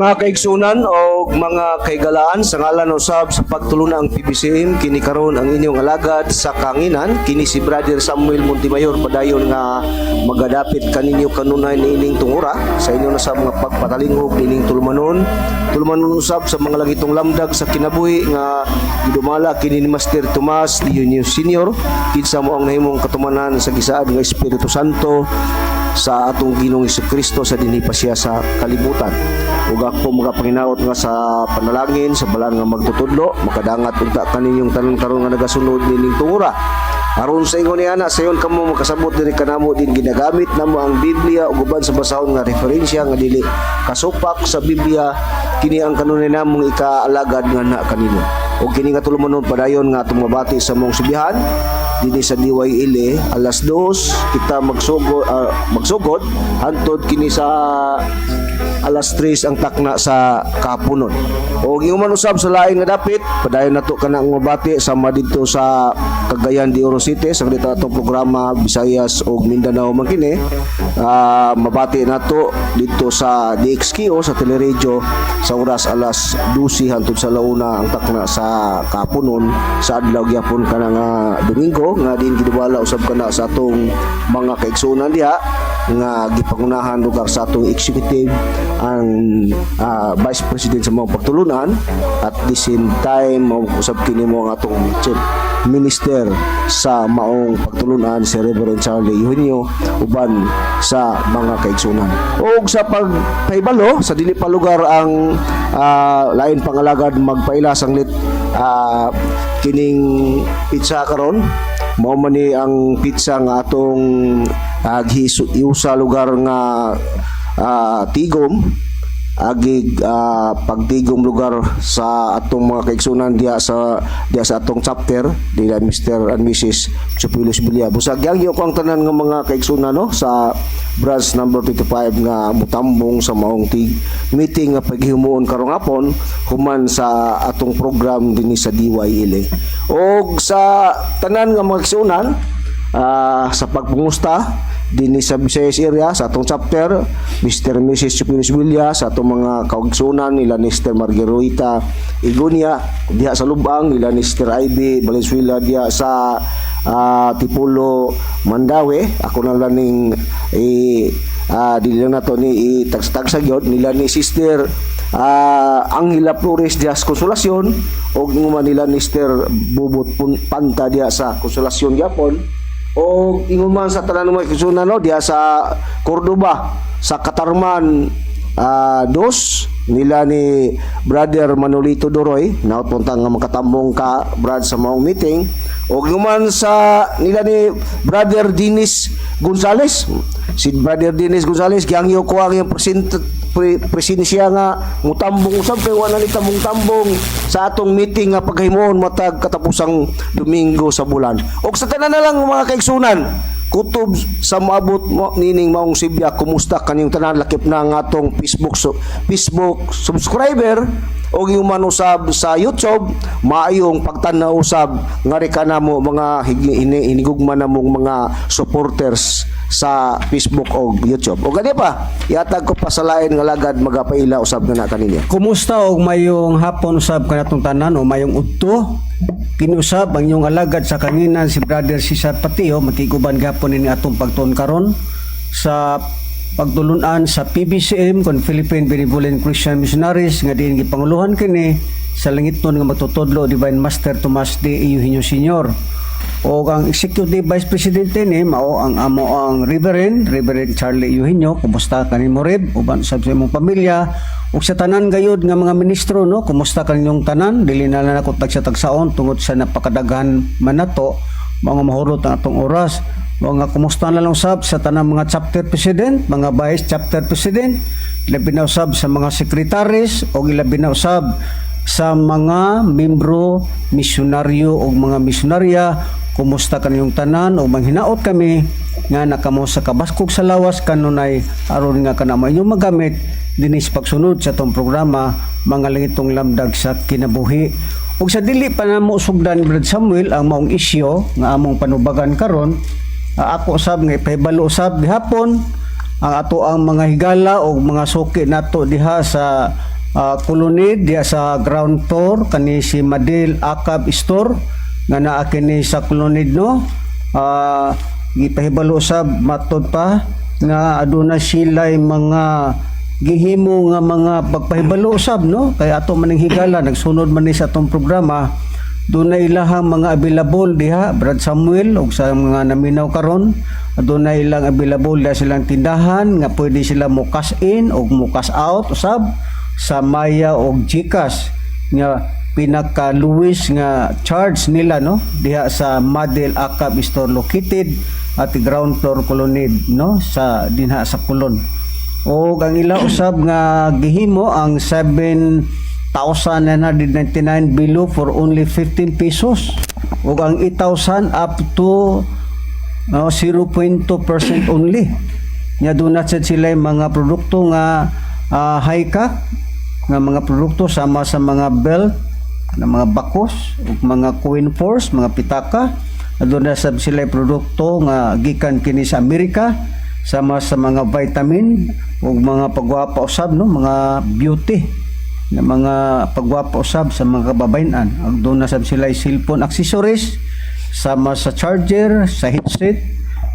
Mga kaigsunan o mga kaigalaan, sa ngalan usab sa pagtulunan ang PBCM, kini karon ang inyong alagad sa kanginan, kini si Brother Samuel Montemayor, padayon nga magadapit kaninyo kanunay niining tungura sa inyo na sa mga pagpatalingog niining tulumanon. Tulumanon usab sa mga langitong lamdag sa kinabuhi nga gidumala kini ni Master Tomas Dionio Senior, kinsa mo ang nahimong katumanan sa gisaad nga Espiritu Santo sa atong Ginoong Kristo sa dinhi pa siya sa kalibutan. Ug ako magapanginaot nga sa panalangin sa balaan nga magtutudlo, makadangat unta kaninyong tanan karon nga nagasunod nining tungura. Aron sa ingon ni ana, sayon kamo makasabot diri kanamo din ginagamit namo ang Biblia ug uban sa basahon nga referensya nga dili kasupak sa Biblia, kini ang kanunay namong ikaalagad nga na kanino. Ug kini nga tulumanon, padayon nga atong mabati sa mong subihan dinhi sa DYLA, alas 2 kita magsugod hantod kini sa alas 3 ang takna sa kapunon. O ingon man usab sa lain nga dapit, padayon nato kana ang mabati sama didto sa Cagayan de Oro City sa dito atong programa Visayas ug Mindanao man kini. Mabati nato didto sa DXKO sa teleradyo sa oras alas 12 hantod sa launa ang takna sa kapunon sa adlaw gyapon kana nga Domingo nga din gidumala usab kana sa atong mga kaigsuonan diha nga gipangunahan lugar sa atong executive, ang vice president sa mga pagtulunan, at the same time mao usab kini mo ang atong chief minister sa maong pagtulunan, si Reverend Charlie Eugenio, uban sa mga kaigsunan. Og sa pagpahibalo sa dili pa lugar ang lain pangalagad magpaila sanglit kining petsa karon, mao man ni ang petsa nga atong giusa lugar nga tigom agig pagtigom lugar sa atong mga kaigsunan diha sa atong chapter nila Mr. and Mrs. Chupilos Villa. Busag yagyo ko ang tanan nga mga kaigsunan, no, sa branch number 25 nga mutambong sa maong tig meeting nga paghimuon karong hapon human sa atong program dinhi sa DYLA. Og sa tanan nga mga kaigsunan sa pagpungusta dinhi sa Visayas area sa atong chapter, Mr. and Mrs. Chupilos Villa, sa atong mga kaugsunan nila Mr. Margarita Igunia diha sa Lubang, nila Mr. Ivy Valenzuela diha sa Tipulo, Mandaue, ako na lang ning eh, dili lang nato ni itagsa gyud nila ni Sister Angela Flores diha sa Consolacion og ingon nila Mr. Bubot Panta diha sa Consolacion gyapon, o ingon man sa tanan mga kaigsunan, no, diha sa Cordoba, sa Katarman dos nila ni Brother Manolito Doroy, naot punta nga makatambong ka, Brad, sa maong meeting, o ingon sa nila ni Brother Dennis Gonzales. Si Brother Dennis Gonzales, giyangyo ko ang iyang presensya nga mutambong usab kay wala ni tambong-tambong sa atong meeting nga paghimuon matag katapusang Domingo sa bulan. Og sa tanan na lang mga kaigsunan, kutob sa moabot mo nining maong sibya, kumusta kanyong tanan, lakip na ang atong Facebook subscriber o yung manusab sa YouTube, maayong pagtan-aw usab ngari kanamo mga hinigugma namong mga supporters sa Facebook o YouTube. O gani pa, ihatag ko pa sa lain nga lagad magapaila usab nga na kaninyo. Kumusta og mayong hapon usab kanatong tanan o mayong udto. Kinusab ang inyong alagad sa kanginan, si Brother Cesar Patio, makiguban gapon ini atong pagtuon karon sa pagtulunan sa PBCM kon Philippine Benevolent Christian Missionaries nga diin gipanguluhan kini sa langitnon nga magtutudlo, Divine Master Tomas D. Eugenio Senior. O ang Executive Vice President ni mao ang amo ang Reverend Charlie Eugenio. Kumusta kanimo, Reb, uban sa imong pamilya ug sa tanan gayud nga mga ministro, no? Kumusta kaninyong tanan? Dili na lang ako tagsa-tagsaon tungod sa napakadaghan man nato, mga mahurot ang atong oras. Mga kumusta na lang usab sa tanang mga chapter president, mga vice chapter president, labi na usab sa mga secretaries o ilabi na usab sa mga membro, misyonaryo o mga misyonarya. Kumusta kaninyong tanan o manghinaot kami nga nakamo sa kabaskog sa lawas kanunay aron nga kanamo inyong magamit dinhi sa pagsunod sa atong programa Mga Langitong Lamdag sa Kinabuhi. Ug sa dili pa namo sugdan, Brad Samuel, ang maong isyo nga among panubagan karon, ako usab nga ipahibalo usab gihapon ang ato ang mga higala o mga suki nato diha sa Colonnade diya sa ground floor, kani si Madel Acab Store nga naa kini sa Colonnade, no. Gipahibalo usab matod pa nga aduna sila mga gihimo nga mga pagpahibalo usab, no, kay ato maning higala nagsunod man ni sa atong programa. Doon na ilahang mga available diha, Brad Samuel, ug sa mga naminaw karon, doon na ilang available diha silang tindahan nga pwede sila mo cash in o mo cash out usab sa Maya og GCash nga pinaka-luwis nga charge nila, no, diha sa Madel Acab Store located at ground floor Colonnade, no, sa dinha sa Colon. O ang ila usab nga gihimo ang 7,999 below for only 15 pesos ug ang 8,000 up to, no, 0.2% only. Nya doon na sad sila yung mga produkto nga high ka nga mga produkto sama sa mga belt na mga bakos ug mga coin purse, mga pitaka. Doon na sab sila yung produkto nga gikan kini sa Amerika sama sa mga vitamin ug mga pagwapa usab, no, mga beauty na mga pagwapa usab sa mga kababayen-an. Ug doon na sab sila yung cellphone accessories sama sa charger, sa headset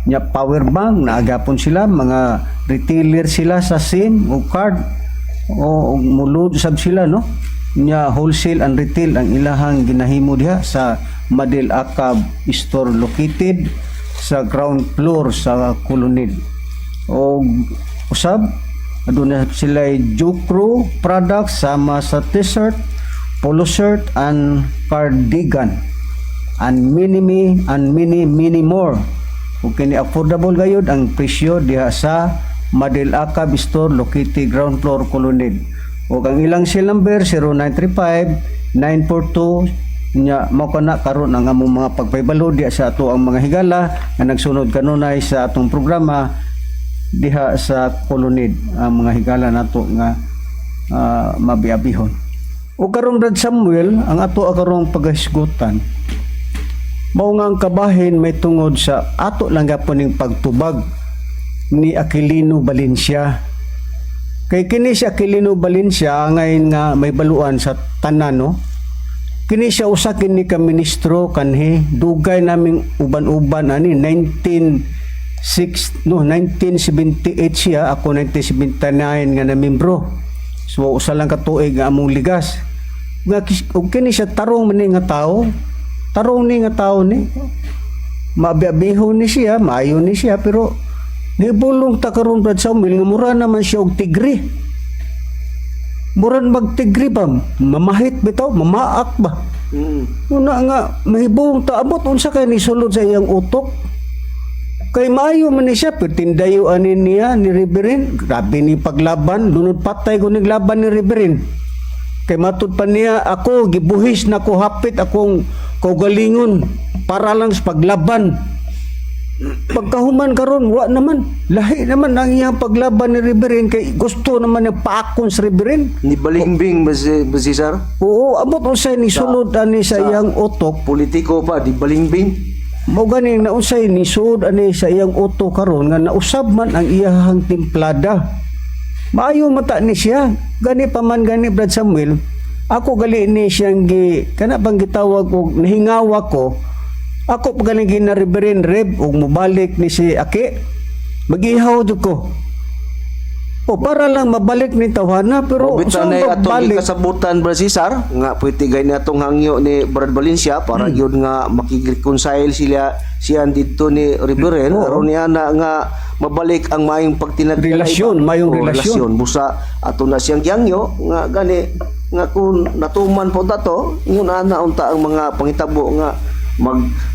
nya, power bank na agapon sila, mga retailer sila sa SIM o card o mulod sab sila, no. Nya wholesale and retail ang ilahang ginahimo diha sa Madel Acab Store located sa ground floor sa Colonnade. O usab aduna sila Jukro products sama sa T-shirt, polo shirt and cardigan and many and many many more. Ug kini affordable gayud ang presyo diha sa Madel Acab Store located ground floor Colonnade. Ug ang ilang cell number 0935 942. Nya mao kana karon ang among mga pagpahibalo diha sa ato ang mga higala nga nagsunod kanunay sa atong programa diha sa Colonnade, ang mga higala nato nga mabiabihon. O karon, Brad Samuel, ang ato karong paghisgutan mao nga ang kabahin may tungod sa ato lang gapon ning pagtubag ni Aquilino Valencia. Kay kini si Aquilino Valencia ngayon nga may baluan sa tanan, no. Kini siya usa kini ka ministro kanhi dugay naming uban-uban ani 19 no 1978 siya, ako 1979 nga na membro. So usa lang ka tuig nga among ligas. Nga ug kini siya tarong man ni nga tao. Tarong ni nga tao ni. Maabiabihon ni siya, maayo ni siya, pero nibulong ta karon, Brad Samuel, nga mura naman siya og tigre. Mura magtigre ba? Mamahit bitaw, mamaak ba? Una nga mahibong ta abot unsa kay ni sulod sa iyang utok. Kay maayo man ni siya pero tindayo ani niya ni Reverend, grabe ni paglaban, lunod patay ko naglaban ni Reverend. Kay matud pa niya ako gibuhis na ko hapit akong kaugalingon para lang sa paglaban. Pagkahuman karon wa naman, lahi naman ang iyang paglaban ni Reverend kay gusto naman niya paakon sa Reverend. Ni Balingbing ba si sir? Oo, abot unsay ni sulod ani sa iyang utok. Politiko pa di Balingbing. Mao gani na unsay ni sulod ani sa iyang utok karon nga nausab man ang iyahang timplada. Maayo mata ni siya. Gani pa man gani, Brad Samuel, ako gali ni siyang gi kana bang gitawag og nahingawa ko. Ako pa gani gina Reverend Reb og mobalik ni si Aki. Magihaw jud ko. O para lang mabalik ni tawhana pero Bitaw sa na atong pagbalik gikasabutan, Brad Cesar, nga pwede gay na atong hangyo ni Brad Valencia para gyud nga makig-reconcile sila siya didto ni Reverend aron niya na nga mabalik ang maayong pagtinagdalay Relasyon, ba? maayong Oo, relasyon. Busa ato na siyang gihangyo nga gani nga kung natuman po tato ingon ana unta ang mga pangitabo nga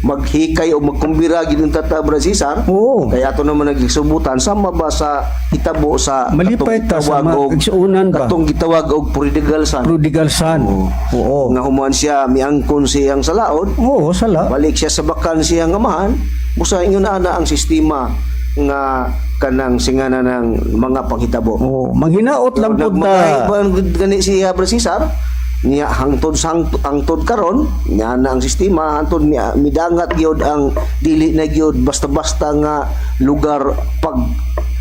maghikay o magkumbira gid unta ta, Brad Cesar. Kaya ato naman nagisubutan sama ba sa hitabo sa Malipay ta sa katong gitawag mga igsuonan ba? Katong gitawag og prodigal son. Prodigal son. Oo. Nga human siya miangkon siyang salaod, Oo, sala. balik siya sa bakan siyang amahan, busa ingon ana ang sistema nga kanang singana ng mga panghitabo. Oo, manghinaot lang pud ta. Nagmakaibang gani si Brad Cesar niya hangtod sa hangtod karon niya na ang sistema hangtod niya midangat gyud ang dili na gyud basta-basta nga lugar pag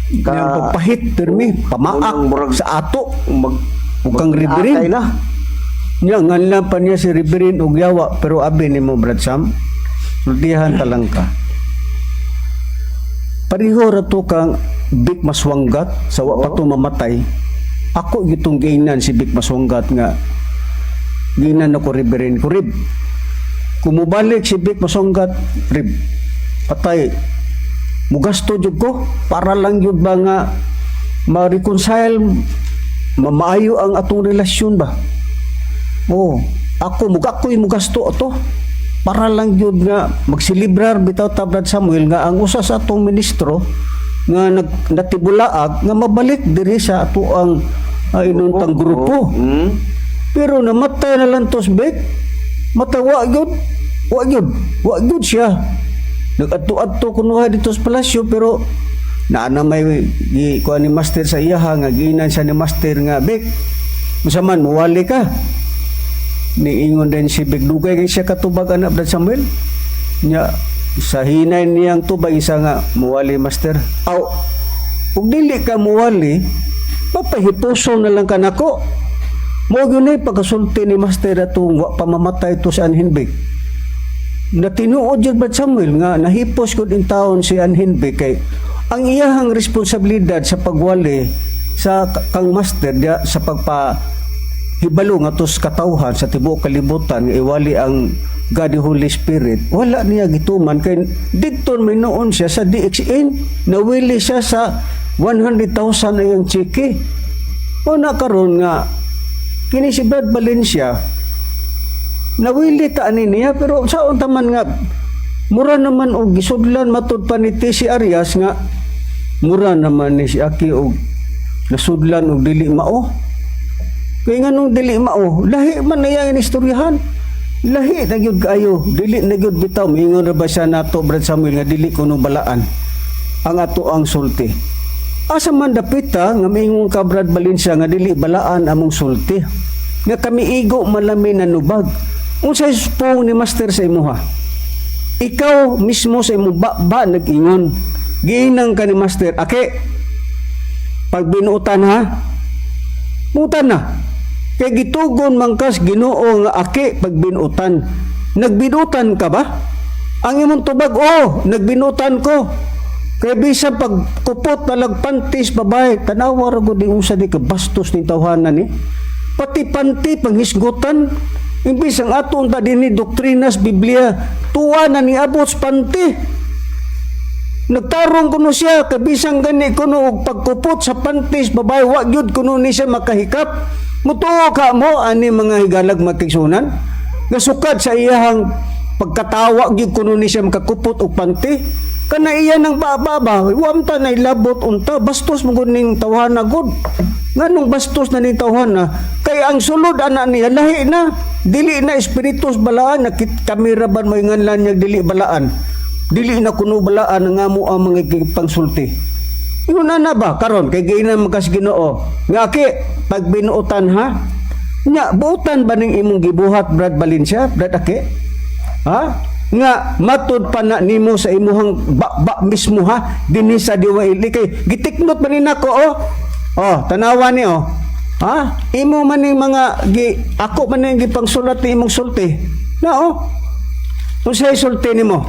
Yang pagpahit pirmi, pamaak Unang murag sa ato. mag Ug kang Akay Reverend. Na. Nya nganlan pa niya si Reverend og yawa, pero abi nimo, Brad Sam. Sultihan ta lang ka. Pareho ra to kang Vic Maswanggat sa wa pa to mamatay. Ako gitong giingnan si Vic Maswanggat nga giingnan ako Reverend ko, "Rib. Kung mubalik si Vic Maswanggat, Rib, patay mugasto jud ko para lang jud ba nga ma-reconcile, mamaayo ang atong relasyon ba. Oh, ako mugakoy mugasto ato para lang jud nga magsilibrar bitaw ta, Brad Samuel, nga ang usa sa atong ministro nga nag natibulaag nga mabalik diri sa ato ang inuntang grupo." Pero namatay na lang tos Bek. Matawa gyud. Wa gyud. Wa gyud siya. Nag-adto-adto kunuhay dito sa palasyo, pero naa na may gi kuan ni master sa iyaha nga giinan siya ni master nga, "Bek, unsa man, muwali ka?" Niingon din si Bek, dugay kay siya katubag anak, Brad Samuel. Nya sa hinay niyang tubag isa nga, "Muwali, master." "Aw, ug dili ka muwali, papahipuso na lang ka nako." Mo gyud ni pagkasulti ni master atong wa pa mamatay to si Anhin Bek. Na tinuod jud, Brad Samuel, nga nahipos gud in taon si Anhin Bek kay ang iyahang responsibilidad sa pagwali sa kang master dia sa pagpa hibalo nga tos katawhan sa tibuok kalibutan nga iwali ang God the Holy Spirit, wala niya gituman kay didto may noon siya sa DXN, nawili siya sa 100,000 na iyang tseke. O na karon nga kini si Brad Valencia nawili ta ani niya, pero sa unta man nga mura naman og gisudlan matud pa ni TC Arias nga mura naman ni si Aki og nasudlan og dili mao. Kay nganong dili mao? Lahi man na iyang istoryahan, lahi na gyud kaayo, dili na gyud bitaw. Miingon ra ba siya nato, Brad Samuel, nga dili kuno balaan ang ato ang sulti? Asa man dapita nga miingon ka, Brad Valencia, nga dili balaan among sulti, nga kami igo malami na nubag? Unsay pong ni master sa imuha? Ikaw mismo sa imong ba nag-ingon. Giinang ka ni master, "Ake, pag binuutan ha, buutan na. Kay gitugon man kas Ginoo nga aki pag binuutan." Nagbinutan ka ba? Ang imong tubag, "Oh, nagbinutan ko." Kay bisan pag kupot na panties babae, tanawa ra gud unsa di ka bastos ning tawhana ni. Pati panty panghisgutan. Imbis ang ato unta dinhi doktrinas Biblia, tuwa na ni abot sa panty. Nagtarong kuno siya kay bisan gani kuno og pagkupot sa panties babae, wa gyud kuno ni siya makahikap. Mutuo ka mo ani, mga higalag magkigsunan? Nga sukad sa iyahang pagkatawa gyud kuno ni siya makakupot og panty. Kana iya nang baba ba, wa ta na ilabot unta, bastos mo gud ning tawhana gud. Nganong bastos na ning tawhana? Kay ang sulod ana niya lahi na, dili na espiritus balaan na kamera ban mo nganlan niya dili balaan. Dili na kuno balaan ang amo ang mga pangsulti. Ingon na na ba karon kay giinan man kas Ginoo nga aki pag binuotan ha? Nya buotan ba ning imong gibuhat, Brad Valencia, Brad Aki? Ha? Nga matud pa na nimo sa imuhang ba mismo ha, dinhi sa Diwaili, kay gitiknot man ni nako oh. Oh, tanawa ni oh. Ha? Imo man ning mga gi ako man ning gipangsulat ni imong sulti. Na oh. Unsay sulti nimo?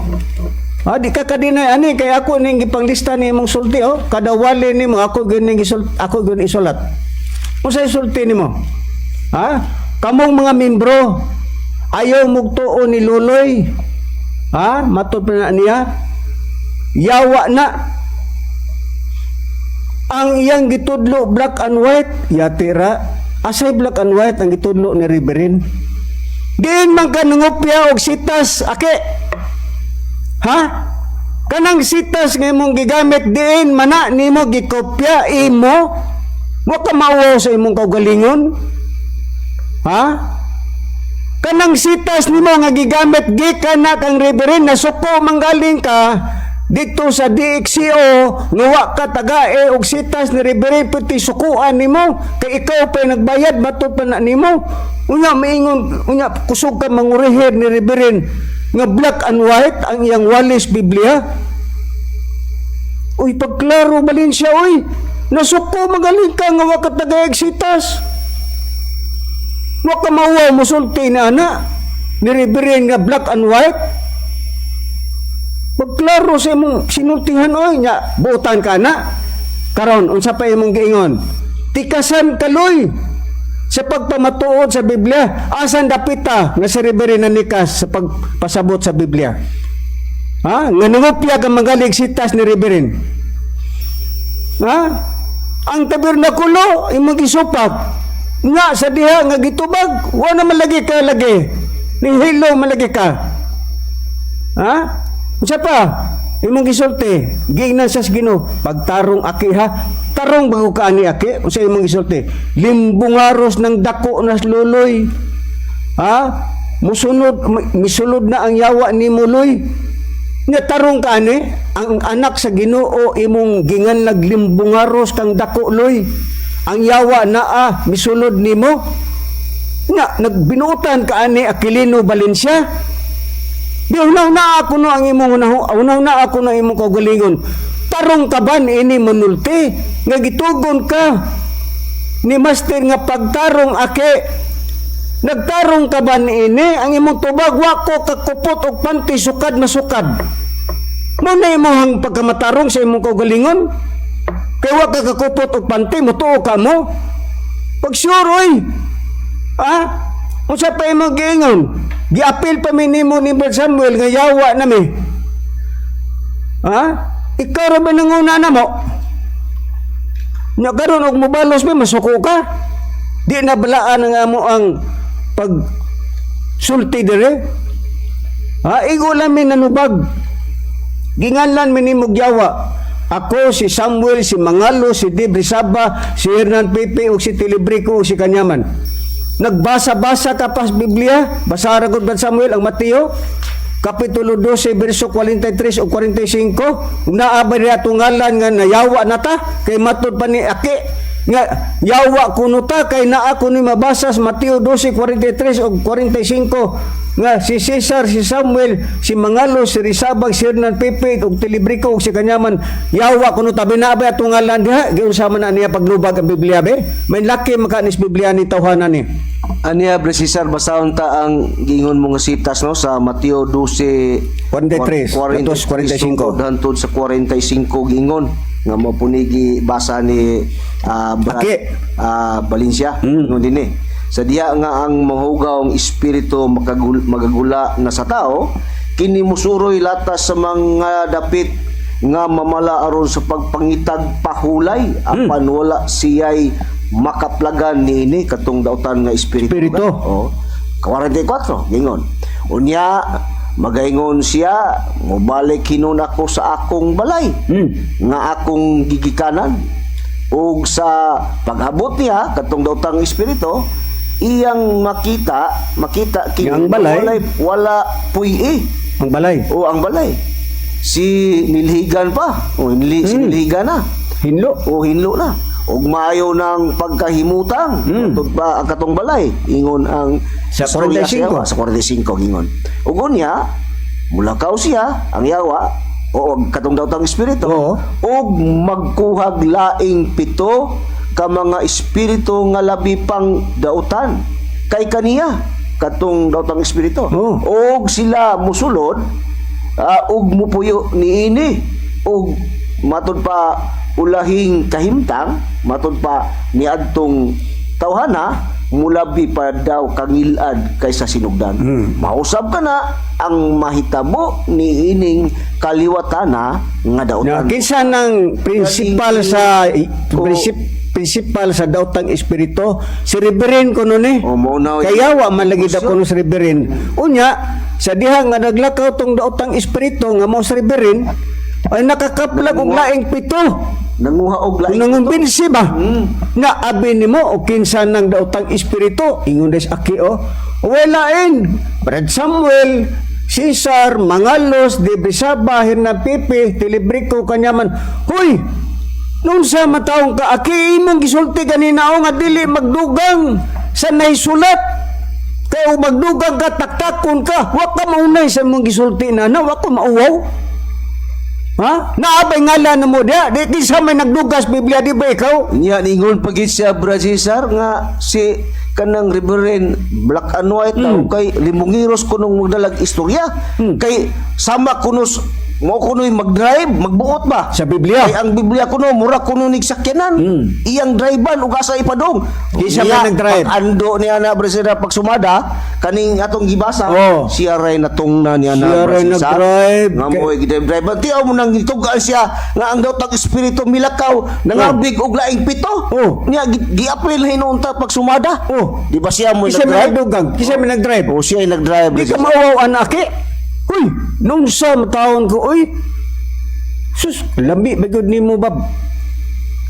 Ah, di ka kadinay ani kay ako ning gipanglista ni imong sulti oh. Kada wali nimo ako gyud ning ako gyud isulat. Unsay sulti nimo? Ha? Kamong mga membro ayaw mugtuo ni Luloy. Ha? Matud pa na niya. Yawa na. Ang iyang gitudlo black and white, yati ra. Asay black and white ang gitudlo ni Reverend? Diin man ka nangopya og sitas, ake. Ha? Kanang sitas nga imong gigamit, diin mana nimo gikopya imo? Wa ka mauwaw sa imong kaugalingon? Ha? Kanang sitas nimo nga gigamit gikan na kang Reverend, nasuko manggaling ka dito sa DXCO nga wa ka tagae og sitas ni Reverend, pati sukuan nimo kay ikaw pa nagbayad, matud pa na nimo. Unya maingon, unya kusog ka mangurihir ni Reverend nga black and white ang iyang walis Biblia. Uy, pagklaro, Valencia, uy. Nasuko magaling ka nga wa ka tagaeg sitas. Wa ka mauwaw musulti na ana ni Reverend nga black and white. Pagklaro sa imong sinultihan oy, nya buotan ka na. Karon, unsa pa imong giingon? Tikasan kaloy sa pagpamatuod sa Biblia. Asan dapita nga si Reverend nanikas sa pagpasabot sa Biblia? Ha? Nga nangopya ka magalig sitas ni Reverend. Ha? Ang tabernakulo imong gisupak. Nga sa diha nga gitubag, wa na malagi ka lagi. Nihilo malagi ka. Ha? Unsa pa? Imong gisulti, giingnan sa Ginoo, "Pagtarong, Aki, ha." Tarong bago ka ani, Aki? Unsa imong gisulti? Limbungaros ng dako na luloy. Ha? Musunod misulod na ang yawa ni muloy. Nga tarong ka ani, ang anak sa Ginoo imong gingan naglimbungaros kang dako loy. Ang yawa naa misulod nimo. Nga nagbinuutan ka ani, Aquilino Valencia. Di una-una ako no ang imong una-una ako no ang imong kaugalingon. Tarong ka ba ini manulti nga gitugon ka ni Master nga "Pagtarong, Aki"? Nagtarong ka ba niini? Ang imong tubag, "Wa ko kakupot og panty, sukad masukad." Mo na imong pagkamatarong sa imong kaugalingon? Kay wa ka kakupot og panty, mutuo ka mo? Pag sure oy. Ha? Unsa pa imong giingon? Giapil pa mi nimo ni Brad Samuel nga yawa na mi. Ha? Ikaw ra ba nanguna na mo? Nya karon og mobalos mi, masuko ka. Di na balaan ang amo ang pag sulti dire. Ha, igo lang mi nanubag. Ginganlan mi nimo yawa. Ako, si Samuel, si Mangalo, si Dibrisaba, si Hernan Pepe, ug si Tilibrico, ug si Kanyaman. Nagbasa-basa ka pa sa Biblia, basa ra gud, Brad Samuel, ang Mateo, Kapitulo 12, verso 43 o 45, ug naa ba diha ngalan nga nayawa na ta, kay matud pa ni Aki, nga yawa kuno ta, kay naa ko ni mabasa sa Mateo 12, 43 o 45, nga si Cesar, si Samuel, si Mangalo, si Rizabag, si Hernan Pepe, ug Tilibrico, ug si Kanyaman, yawa kuno tabi. Naa ba atong ngalan diha? Giunsa man na niya paglubag ang Biblia be? May laki makanis Biblia ni tawhanan ni. Aniya, Bre Cesar, basahon ta ang giingon mo nga sitas no sa Mateo 12 43, 45. Hantod sa 45, giingon nga mo punigi basa ni Brad, Aki. Valencia mm. Dinhi sa diha nga ang mahugawng espiritu magagula na sa tao, kini musuroy latas sa mga dapit nga mamala aron sa pagpangitag pahulay, apan wala siya'y makaplagan niini katong dautan nga espiritu. Espiritu. Oh. 44 gingon. Unya magaingon siya, "Mobalik hinon ako sa akong balay nga akong gigikanan." Ug sa pag-abot niya katong daotang espiritu, iyang makita makita kini Ang balay. Wala puy-i. Ang balay. O ang balay si nilhigan pa o si nilhigan na. Hinlo. O hinlo na ug maayo ng pagkahimutang. Matud pa ang katong balay, ingon ang Sa istorya 45. sa yawa, sa 45 gingon. Ug unya mulakaw siya ang yawa o ang katong daotang espiritu ug magkuhag laing pito ka mga espiritu nga labi pang dautan kay kaniya katong daotang espiritu ug sila musulod ug mupuyo niini. Ug matud pa ulahing kahimtang, matud pa niadtong tawhana, mulabi pa daw kangilad kaysa sinugdan. Mausab ka na ang mahitabo ni ining kaliwatana nga Na dautan. kinsa nang principal sa principal sa daotang espiritu? Si Reverend kuno ni. O, mao na. Kaya wa man lagi daw kuno si Reverend. Unya sa diha nga naglakaw tong daotang espiritu nga mao si Reverend ay nakakaplag og laing pito. Nanguha og Kung laing nangumbinsi ba? Nga abi nimo o kinsa nang daotang espiritu, ingon des Aki o. Walain, Brad Samuel, Cesar, Mangalos, De Brisaba, Hernan Pepe, Tilibrico, Kanyaman. Hoy! Nung sa mataong ka, Aki, imong gisulti kanina o nga dili magdugang sa naisulat. Kaya magdugang ka, taktakon ka, wa ka maunay sa imong gisulti na, na wa ka mauwaw. Ha? Naabay ngalan na mo diya. Di kinsa may nagdugas Biblia, di ba ikaw? Nya ningon pagit siya, Brad Cesar, nga si Kanang Reverend black and white daw kay limungiros kunong magdalag istorya. Kay sama kunos mo kuno'y mag-drive, magbuot ba? Sa Biblia. Kay ang Biblia kuno mura kuno nig sakyanan. Iyang drivean ug asa ipadong. Kinsa Niya, man nag-drive? Pag-ando niya na Brasera pag sumada kaning atong gibasa, Oh. siya ray natungna niya na Siya ray Brasera. nag-drive. Nga mo drive drive. Tiaw mo nang gitugaan siya nga ang daw tag espiritu milakaw nangabig og laing pito. Oh. Niya giapil hinuon ta pag sumada. Oh. Di ba siya mo Kinsa man nag-drive? nagdugang? Kinsa man nag-drive? Oh, siya ay nag-drive. Di ka mauwaw anaki. Uy, nung sa taon ko, uy. Sus, lami ba gyud nimo ba?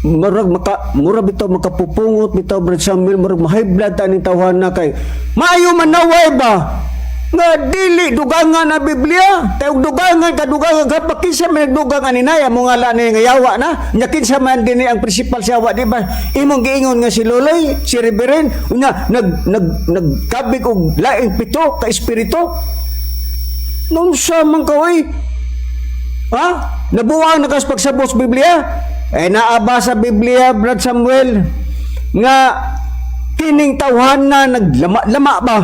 Murag maka mura bitaw makapupungot bitaw, Brad Samuel, murag ma-high blood ta ning tawhan na kay maayo man naway ba nga dili dugangan na Biblia kay og dugangan ka dugangan ka pa, kinsa man nagdugang ani na mo nga ni nga yawa na nya, kinsa man dinhi ang principal sa yawa, di ba imong giingon nga si Loloy, si Reverend, unya nag nag nagkabig og laing pito ka espiritu? Nung sa man ka, oy. Ha? Nabuwang na kas pagsabot sa Biblia? Eh naaba sa Biblia, Brad Samuel, nga kining tawhan na naglama-lama ba?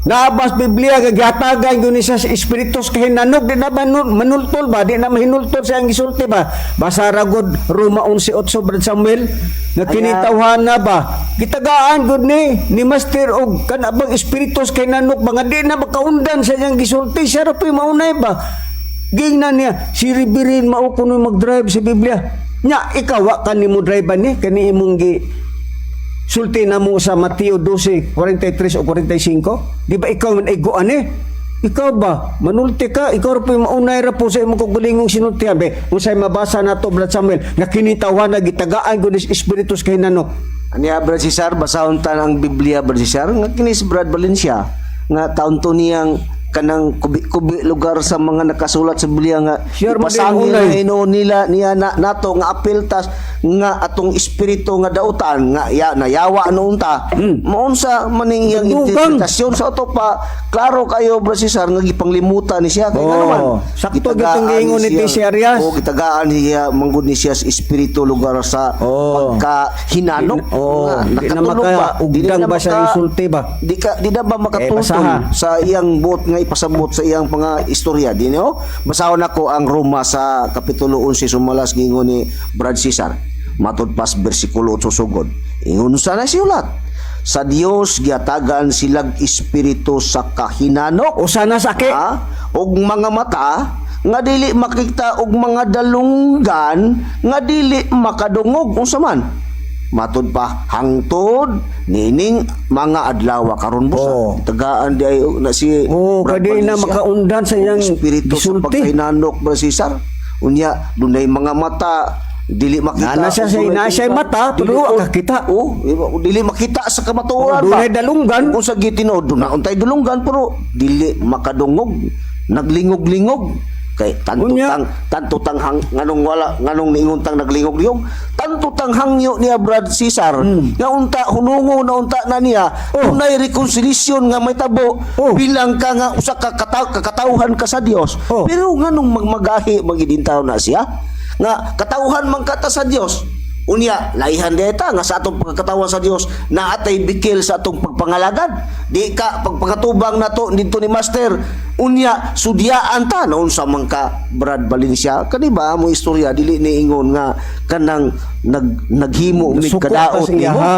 Naaba sa Biblia nga gihatagan gyud ni siya sa espiritus kahinanok, di na ba manultol ba? Di na mahinultol sa iyang gisulti ba? Basa ra gud Roma 11:8, Brad Samuel, nga kining tawhan na ba? Gitagaan gud ni Master og kana bang espiritus kahinanok ba nga di na makaundan sa iyang gisulti, siya ra po'y maunay ba? Gingnan niya, si Riberin mao kuno mag-drive sa Biblia. Nya, ikaw wa ka nimo drive ni kani imong gi sulti na mo sa Mateo 12:43 o 45. Di ba ikaw man igo ani? Ikaw ba manulti ka, ikaw ra po'y maunay ra po sa imong kagulingong sinultihan be. Unsay mabasa nato, Brad Samuel, nga kini tawhan na gitagaan gud ni espiritus kay nanok? Aniya, Brad Cesar, basahon ta ang Biblia, Brad Cesar, nga kini si Brad Valencia nga taon to niyang kanang kubi-kubi lugar sa mga nakasulat sa Biblia nga Sure, ipasangil madin na hinuon nila niya na, nato nga apil tas nga atong espiritu nga dautan nga ya nayawa noon ta maunsa maning iyang Nagdugang. interpretasyon sa ato pa. Klaro kayo, Brad Cesar, nga gipanglimutan ni siya kay Oo. nga naman Sakto gitagaan gitong giingon ni siyang- TC Arias. Oo, gitagaan niya manggod ni siya sa espiritu lugar sa Oo. pagkahinanok Oo, nga di na nakatulog maka- ba, di ugdang na ba sa insulti ba? Di na ba makatultol Eh, basaha. sa iyang buot nga ipasabot sa iyang mga istorya di no? Basahon ako ang Roma sa kapitulo 11 sumalas gingon ni Brad Cesar, matud pas bersikulo 8 sugod. Ingon sa nasiulat sa Dios, giatagan silag espiritu sa kahinanok Usa na saki. ha? Og mga mata nga dili makita og mga dalunggan nga dili makadungog. Unsa man? Matud pa, hangtod nining mga adlaw karon busa. Oo. Tagaan di ay na si Oo, Brad kay di na Valencia. makaundan sa iyang Espiritu sa gisulti. pagkahinanok, Brad Cesar. Unya dunay mga mata dili makita. Na siya ug sa dunay na siya dulunggan. mata, Dili pero wa ko- kakita. Oh, dili makita sa kamatuoran Oh, dunay dalunggan. kung sa gitinuod doon untay dulunggan pero dili makadungog, naglingog-lingog kay tanto Unya. tang tanto tang hang, nganong wala, nganong niingon tang naglingog-lingog, tanto tang hangyo niya, Brad Cesar, nga unta hunungo na unta na niya Oh. dunay reconciliation nga may tabo Oh. bilang ka nga usa ka kakatawhan ka sa Dios. Oh. Pero nganong magmagahi magidintaw na siya nga katawhan man kata sa Dios? Unya, laihan deta nga sa atong pagkakatawan sa Dios na atay bikil sa atong pagpangalagad. Di ka pagpangatubang nato dito ni Master. Unya, sudyaan ta noon sa man ka, Brad Valencia. Kani ba mo istorya dili ni ingon nga kanang naghimo mig Nasuko ka kadaot sa iya, nimo. ha?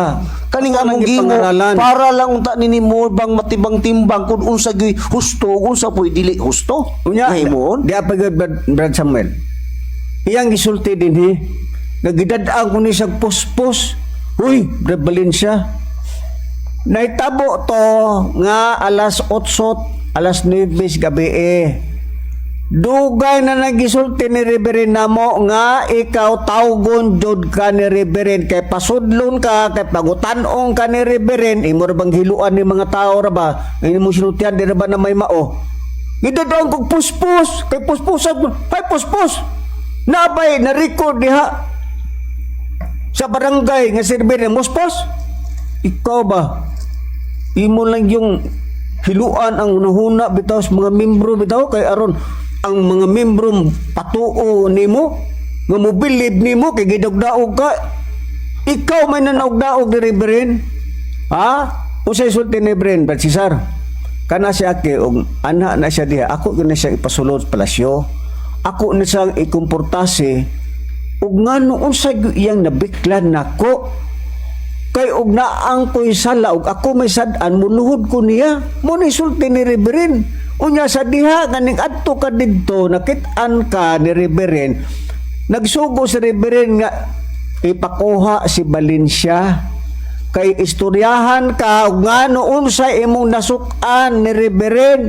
Kaning Ako lang among gimo gipangaralan. para lang unta nini mo bang matibang-timbang kung unsa gyud husto ug unsa po'y dili husto. Unya, Nga himuon. di pa gyud, Brad Samuel. Iyang gisulti dinhi, nga gidad-ang ko ni sa puspos. Uy, Brad Valencia. Naitabo to nga alas 8, alas 9 sa gabi eh. Dugay na nagisulti ni Reverend namo nga ikaw tawgon jud ka ni Reverend kay pasudlon ka, kay pagutan-ong ka ni Reverend, imo ra bang hiluan ni mga tao ra ba nga imo sinultian, di ra ba na may mao? Gidadaan kog puspos kay puspusan kay puspos nabay na record diha sa barangay nga si Reverend muspos. Ikaw ba, imo lang yung hiluan ang hunahuna bitaw sa mga membro bitaw kay aron ang mga membro patuo nimo nga mo believe nimo kay gidugdaog ka. Ikaw may nanaugdaog ni Reverend, ha? Unsay sulti ni Bren, Brad Cesar? Kana si Aki og anha na siya diha, ako gyud na siya ipasulod sa palasyo. Ako na siyang ikomportase ug ngano unsay gyud iyang nabiklan nako. Kay og naang ko'y sala ug ako may sad-an, muluhod ko niya. Mo ni sulti ni Reverend. Unya sa diha nga ning adto ka didto, nakit-an ka ni Reverend. Nagsugo si Reverend nga ipakuha si Valencia kay istoryahan ka ug ngano unsay imong nasuk-an ni Reverend.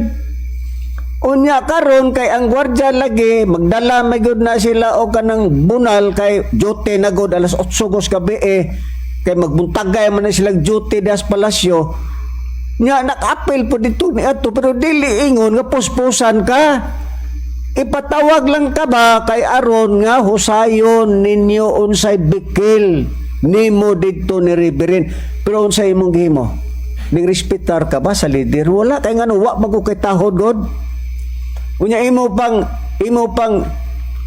Unya karon kay ang gwardiya lagi magdala may gud na sila og kanang bunal kay duty na gud alas 8 gos gabi eh, kay magbuntagay man na silang duty das palasyo. Nya nakaapil po dito ni ato, pero dili ingon nga puspusan ka. Ipatawag lang ka ba kay aron nga husayon ninyo unsay bikil nimo didto ni Reverend. Pero unsay imong gihimo? Ning respetar ka ba sa leader? Wala, kay ngano wa man ko kay tahod god. Unya imo pang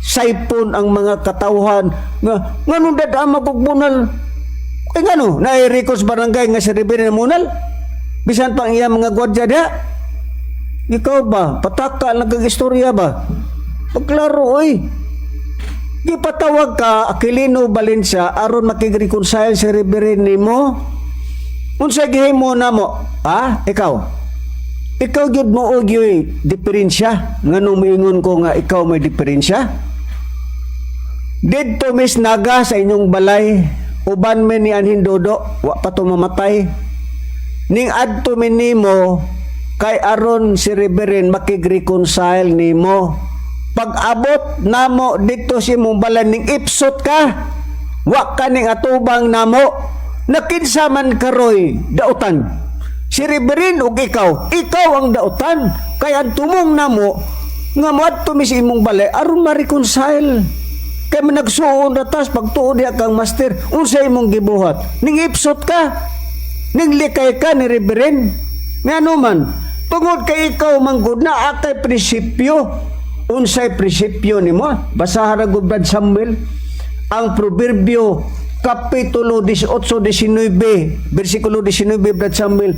saipon ang mga katawhan nga ngano dada kog bunal. Kay ngano naay records barangay nga si Reverend munal. Bisan pang iya mga gwardiya diha. Ikaw ba? Pataka lang kag istorya ba? Pagklaro oy. Gipatawag ka Aquilino Valencia aron makig-reconcile si Reverend nimo. Unsa gihimo namo? Ha? Ikaw? Ikaw gyud mo og yoy diferensya. Nganong moingon ko nga ikaw may diferensya? Didto mis Naga sa inyong balay, uban mi ni Anhin Dodo, wa pa to mamatay. Ning adto mi nimo kay aron si Reverend makig-reconcile nimo. Pag abot namo dito sa imong balay, ning ipsot ka. Wa ka ning atubang namo. Nakinsa man karoy dautan? Si Reverend ug ikaw, ikaw ang dautan. Kay ang tumong namo nga moadto mi sa imong balay aron ma-reconcile. Kay man nagsuon na tas pagtuo diha kang master, unsa imong gibuhat? Ning ipsot ka. Ning likay ka ni Reverend. Ngano man, tungod kay ikaw manggod na akay prinsipyo. Unsay prinsipyo nimo? Basahan ra gud, Brad Samuel, ang Proverbio kapitulo 18 19, bersikulo 19, Brad Samuel.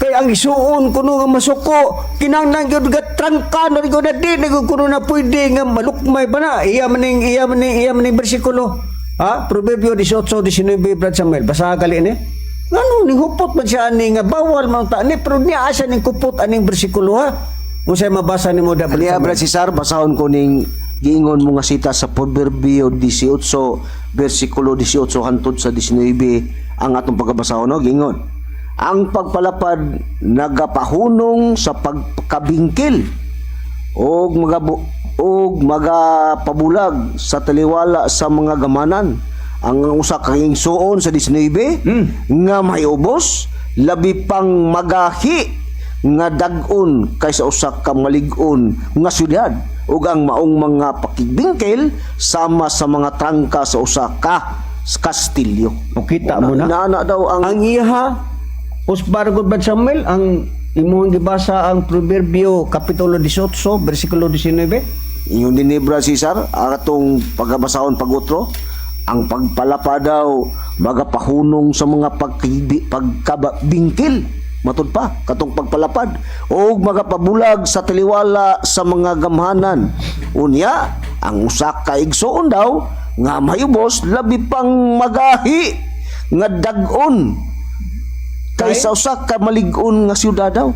Kay ang isuon kuno nga masuko, kinahanglan gyud ga trangka na gyud na, di na gyud kuno na pwede nga malukmay pa na. Iya man ning bersikulo. Ha? Proverbio 18 19, Brad Samuel. Basaha gali ni. Ngano ning hupot man siya ani nga bawal man ta ni, pero niya asa ning kupot aning bersikulo, ha? Unsay mabasa nimo da, Brad Kaniya, Samuel? Brad Cesar, basahon ko ning giingon mo nga sita sa Proverbio 18 bersikulo 18 hantod sa 19 ang atong pagkabasahon, no? Giingon: Ang pagpalapad nagapahunong sa pagkabingkil og magapabulag sa taliwala sa mga gamanan. Ang usa ka igsuon sa 19 nga may ubos labi pang magahi nga dag-on kaysa usa ka malig-on nga syudad, ug ang maong mga pakigbingkil sama sa mga trangka sa usa ka kastilyo. O kita mo na. Inaana daw ang Ang iha usbar gud, Brad Samuel, ang imong gibasa ang Proverbio kapitulo 18 bersikulo 19. Ingon din ni Brad Cesar, atong pagkabasahon pag-utro, ang pagpalapa daw magapahunong sa mga pagkabingkil, matud pa katong pagpalapad, o magapabulag sa taliwala sa mga gamhanan. Unya ang usa ka igsuon daw nga mayubos labi pang magahi nga dag-on kaysa usa ka malig-on nga syudad daw.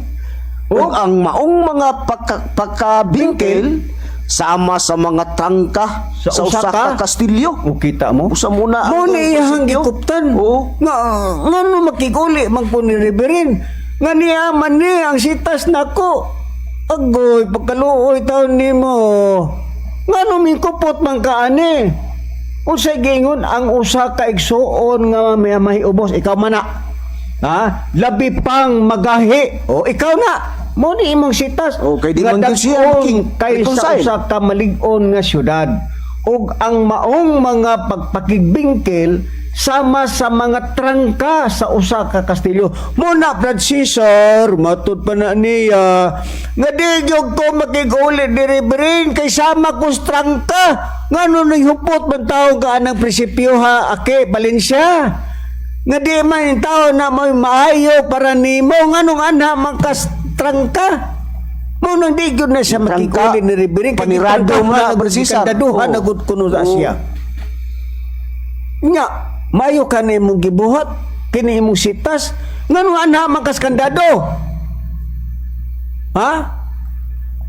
Ug ang maong mga pagkabingkil sama sa mga trangka Sa sa usa usa ka? ka kastilyo. O kita mo? Usa muna Mo ang ni iyang prinsipyo. gikuptan. Oo. Nga ngano makiguli man ko ni Reverend. Nga niya man ni ang sitas nako. Agoy, pagkaluoy taon nimo. Ngano mikupot man ka ani? Unsay giingon ang usa ka igsuon nga may mahiubos, ikaw man na. Ha? Labi pang magahi. O ikaw na. Mo ni imong sitas. O, kay di Nga man gyud siya dag-on kaysa reconcile. usa ka malig-on nga syudad. Ug ang maong mga pagpakigbingkil sama sa mga trangka sa usa ka kastilyo. Muna, Brad Cesar, matud pa na niya nga di gyud ko makig-uli ni Reverend kay sama ko sa trangka. Ngano ning hupot man tawo ka anang prinsipyo, ha, Ake Valencia? Nga di man yung tao na may maayo para nimo, nganong ana makastrangka. Mo nang di gyud na siya Trangka. makikuli ni Reverend. Kay Panirado mo na, gitrangka Brad Cesar. Gikandaduhan Oo. na gud kuno sa Oo. siya. Nya, maayo ka na imong gibuhat, kini imong sitas, nganong ana makaskandado? Ha?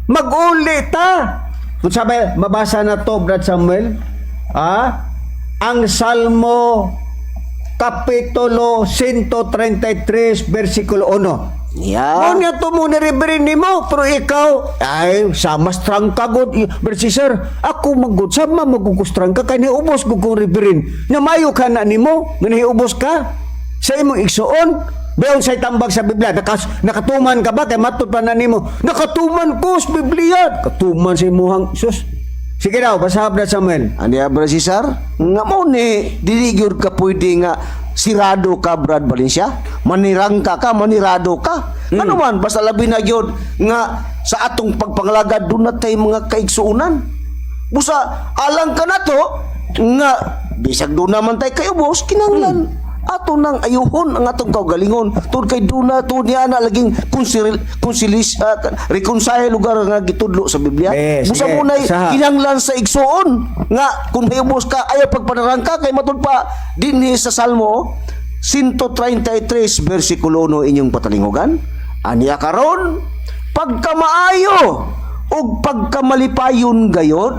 Mag-uli ta. Kung sabi, mabasa na to, Brad Samuel. Ha? Ang Salmo Kapitulo 133, versikulo 1. Yeah. Mo niya to mo ni Reverend nimo, pero ikaw, ay, sama strong ka god. Brad Cesar, ako magod, sama magugustrang ka, kay niubos ko kong Reverend. Na mayo ka na nimo, nga nahiubos ka sa imong igsuon. Bayon sa tambag sa Biblia, nakatuman ka ba? Kay matod pa na nimo. Nakatuman ko sa Biblia. Katuman sa imuhang, sus. Sige daw, basa, Brad Samuel. Ani Brad Cesar? Nga mo ni dili gyud ka pwede nga sirado ka, Brad Valencia. Manirangka ka, manirado ka. Ano man basta labi na gyud nga sa atong pagpangalagad doon na tay mga kaigsuonan. Busa alang ka na to nga bisag doon naman tay kayubos kinahanglan ato nang ayuhon ang atong kaugalingon tungod kay doon na tungod niya na laging consilis, reconcile lugar nga gitudlo sa Biblia. Eh, Busa sige, mo na sa- kinahanglan sa igsuon nga kung mayubos ka ayaw pagpanarangka kay matud pa dinhi sa Salmo 133 versikulo 1 inyong patalingugan. Aniya karon pagkamaayo ug pagkamalipayon gayod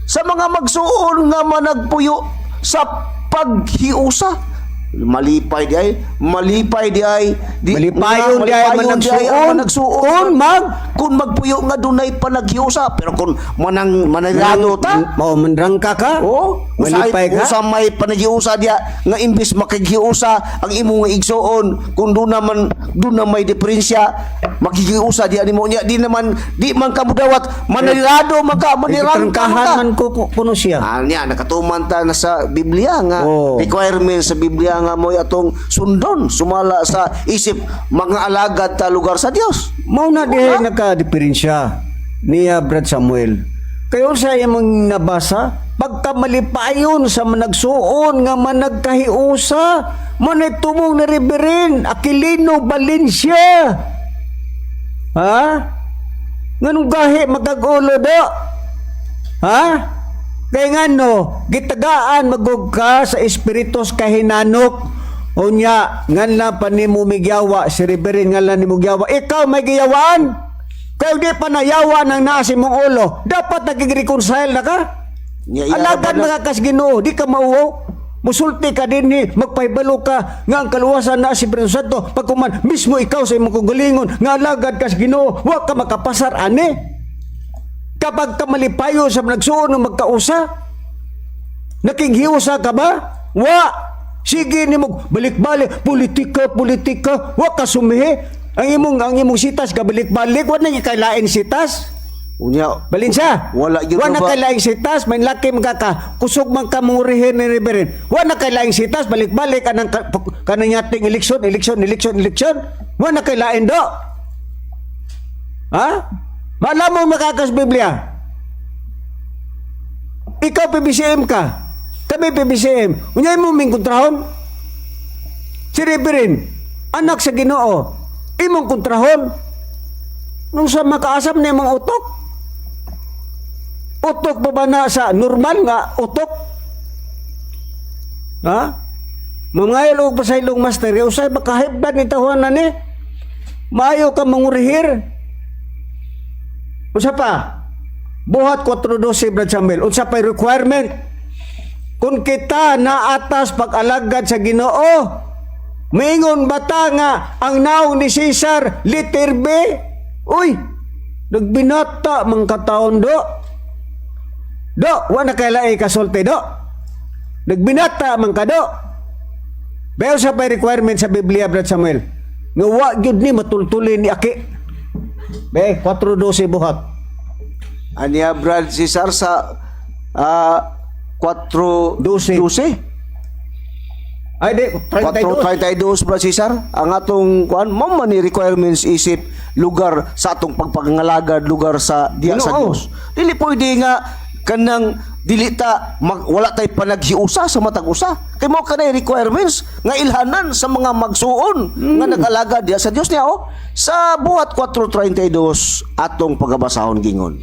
sa mga magsuon nga managpuyo sa paghiusa. Malipay di ay, malipay di ay, di, Malipayon di ay malipayon di ay ang managsuon. managsuon. Kung magpuyo nga dunay panaghiusa, pero kung manang manirado ta, Mao manrangka ka? oh, Malipay ka? usa may panaghiusa diya nga imbis makighiusa ang imong igsuon, kung doon naman doon na may diferensya, makighiusa diya nimo niya di naman di man kamudawat manirado man ka, manirangka man Trangkahan ka. man ko kuno siya. Ah, niya nakatuman ta na sa Biblia nga Oo. requirement sa Biblia nga mo'y atong sundon sumala sa isip mga alagad ta lugar sa Dios. Mao na dihay nagka-diferensya niya, Brad Samuel. Kayo sa imong nabasa, pagkamalipayon sa managsuon nga managkahiusa, manay tumong ni Reverend Aquilino Valencia. Ha? Nganong gahi magkagulo do? Ha? Kay ngano, gitagaan magug ka sa espiritus kahinanok. Unya, ngan lang pa nimo migyawa, si Reverend ngan lang nimo gyawa. Ikaw may giyawaan. Kay di pa nayawa ng nasa imong ulo, dapat nagig-reconcile na ka. Nya, iya Alagad ka ba na- mga kas Ginoo, di ka mauwo. Musulti ka din ni, magpahibalo ka nga ang kaluwasan na si Espiritu Santo. Pagkuman, mismo ikaw sa imong kagalingon, nga alagad kas Ginoo, wa ka makapasar ani. Kapag ka malipayo sa nagsuon ng magkausa, nakinghiusa ka ba? Wa! Sige nimo balik-balik, politika, politika, wa ka sumihi. Ang imong sitas ka balik-balik, wa na kailain sitas. Unya, Balinsa. Wala gyud Wa na na ba? kailaing sitas, may laki man ka ka. Kusog man ka mangurihin ni Reverend. Wa na kailaing sitas, balik-balik anang kanang yating eleksyon, eleksyon, eleksyon, eleksyon. Wa na kailain do. Ha? Malam mo makakas Biblia. Ikaw PBCM ka. Kami PBCM. Unya mo ming kontrahon. Si Reverend, anak sa Ginoo, imong kontrahon. Nung sa makaasam na imong utok. Utok pa ba na sa normal nga utok? Ha? Mangayal og pasaylong master, kay usay makahibdan ni tahuan na ni. Maayo ka mangurihir. Unsa pa? Buhat 4:12, Brad Samuel. Unsa pa requirement? Kung kita naatas pag-alagad sa Ginoo, maingon bata nga ang naong ni Cesar liter B? Uy, nagbinata mang kataon do. Do, wa na kailai kasulti do. Nagbinata man ka do. Bayo sa pay requirement sa Biblia, Brad Samuel. Nga wa gyud ni matultuli ni aki. Be, 4:12 buhat. Aniya Brad Cesar sa 4 12. 12. Ay di, 32. 4:32, Brad Cesar, ang atong kuan mao man ni requirements isip lugar sa atong pagpangalagad lugar sa diya sa Ginoo. Dios. Dili pwede nga kanang Dili ta wala tay panaghiusa sa matag usa. Kay mao kanay requirements nga ilhanan sa mga magsuon nga nag-alagad diha sa Dios niya, oh. Sa Buhat 4:32 atong pagabasahon, gingon.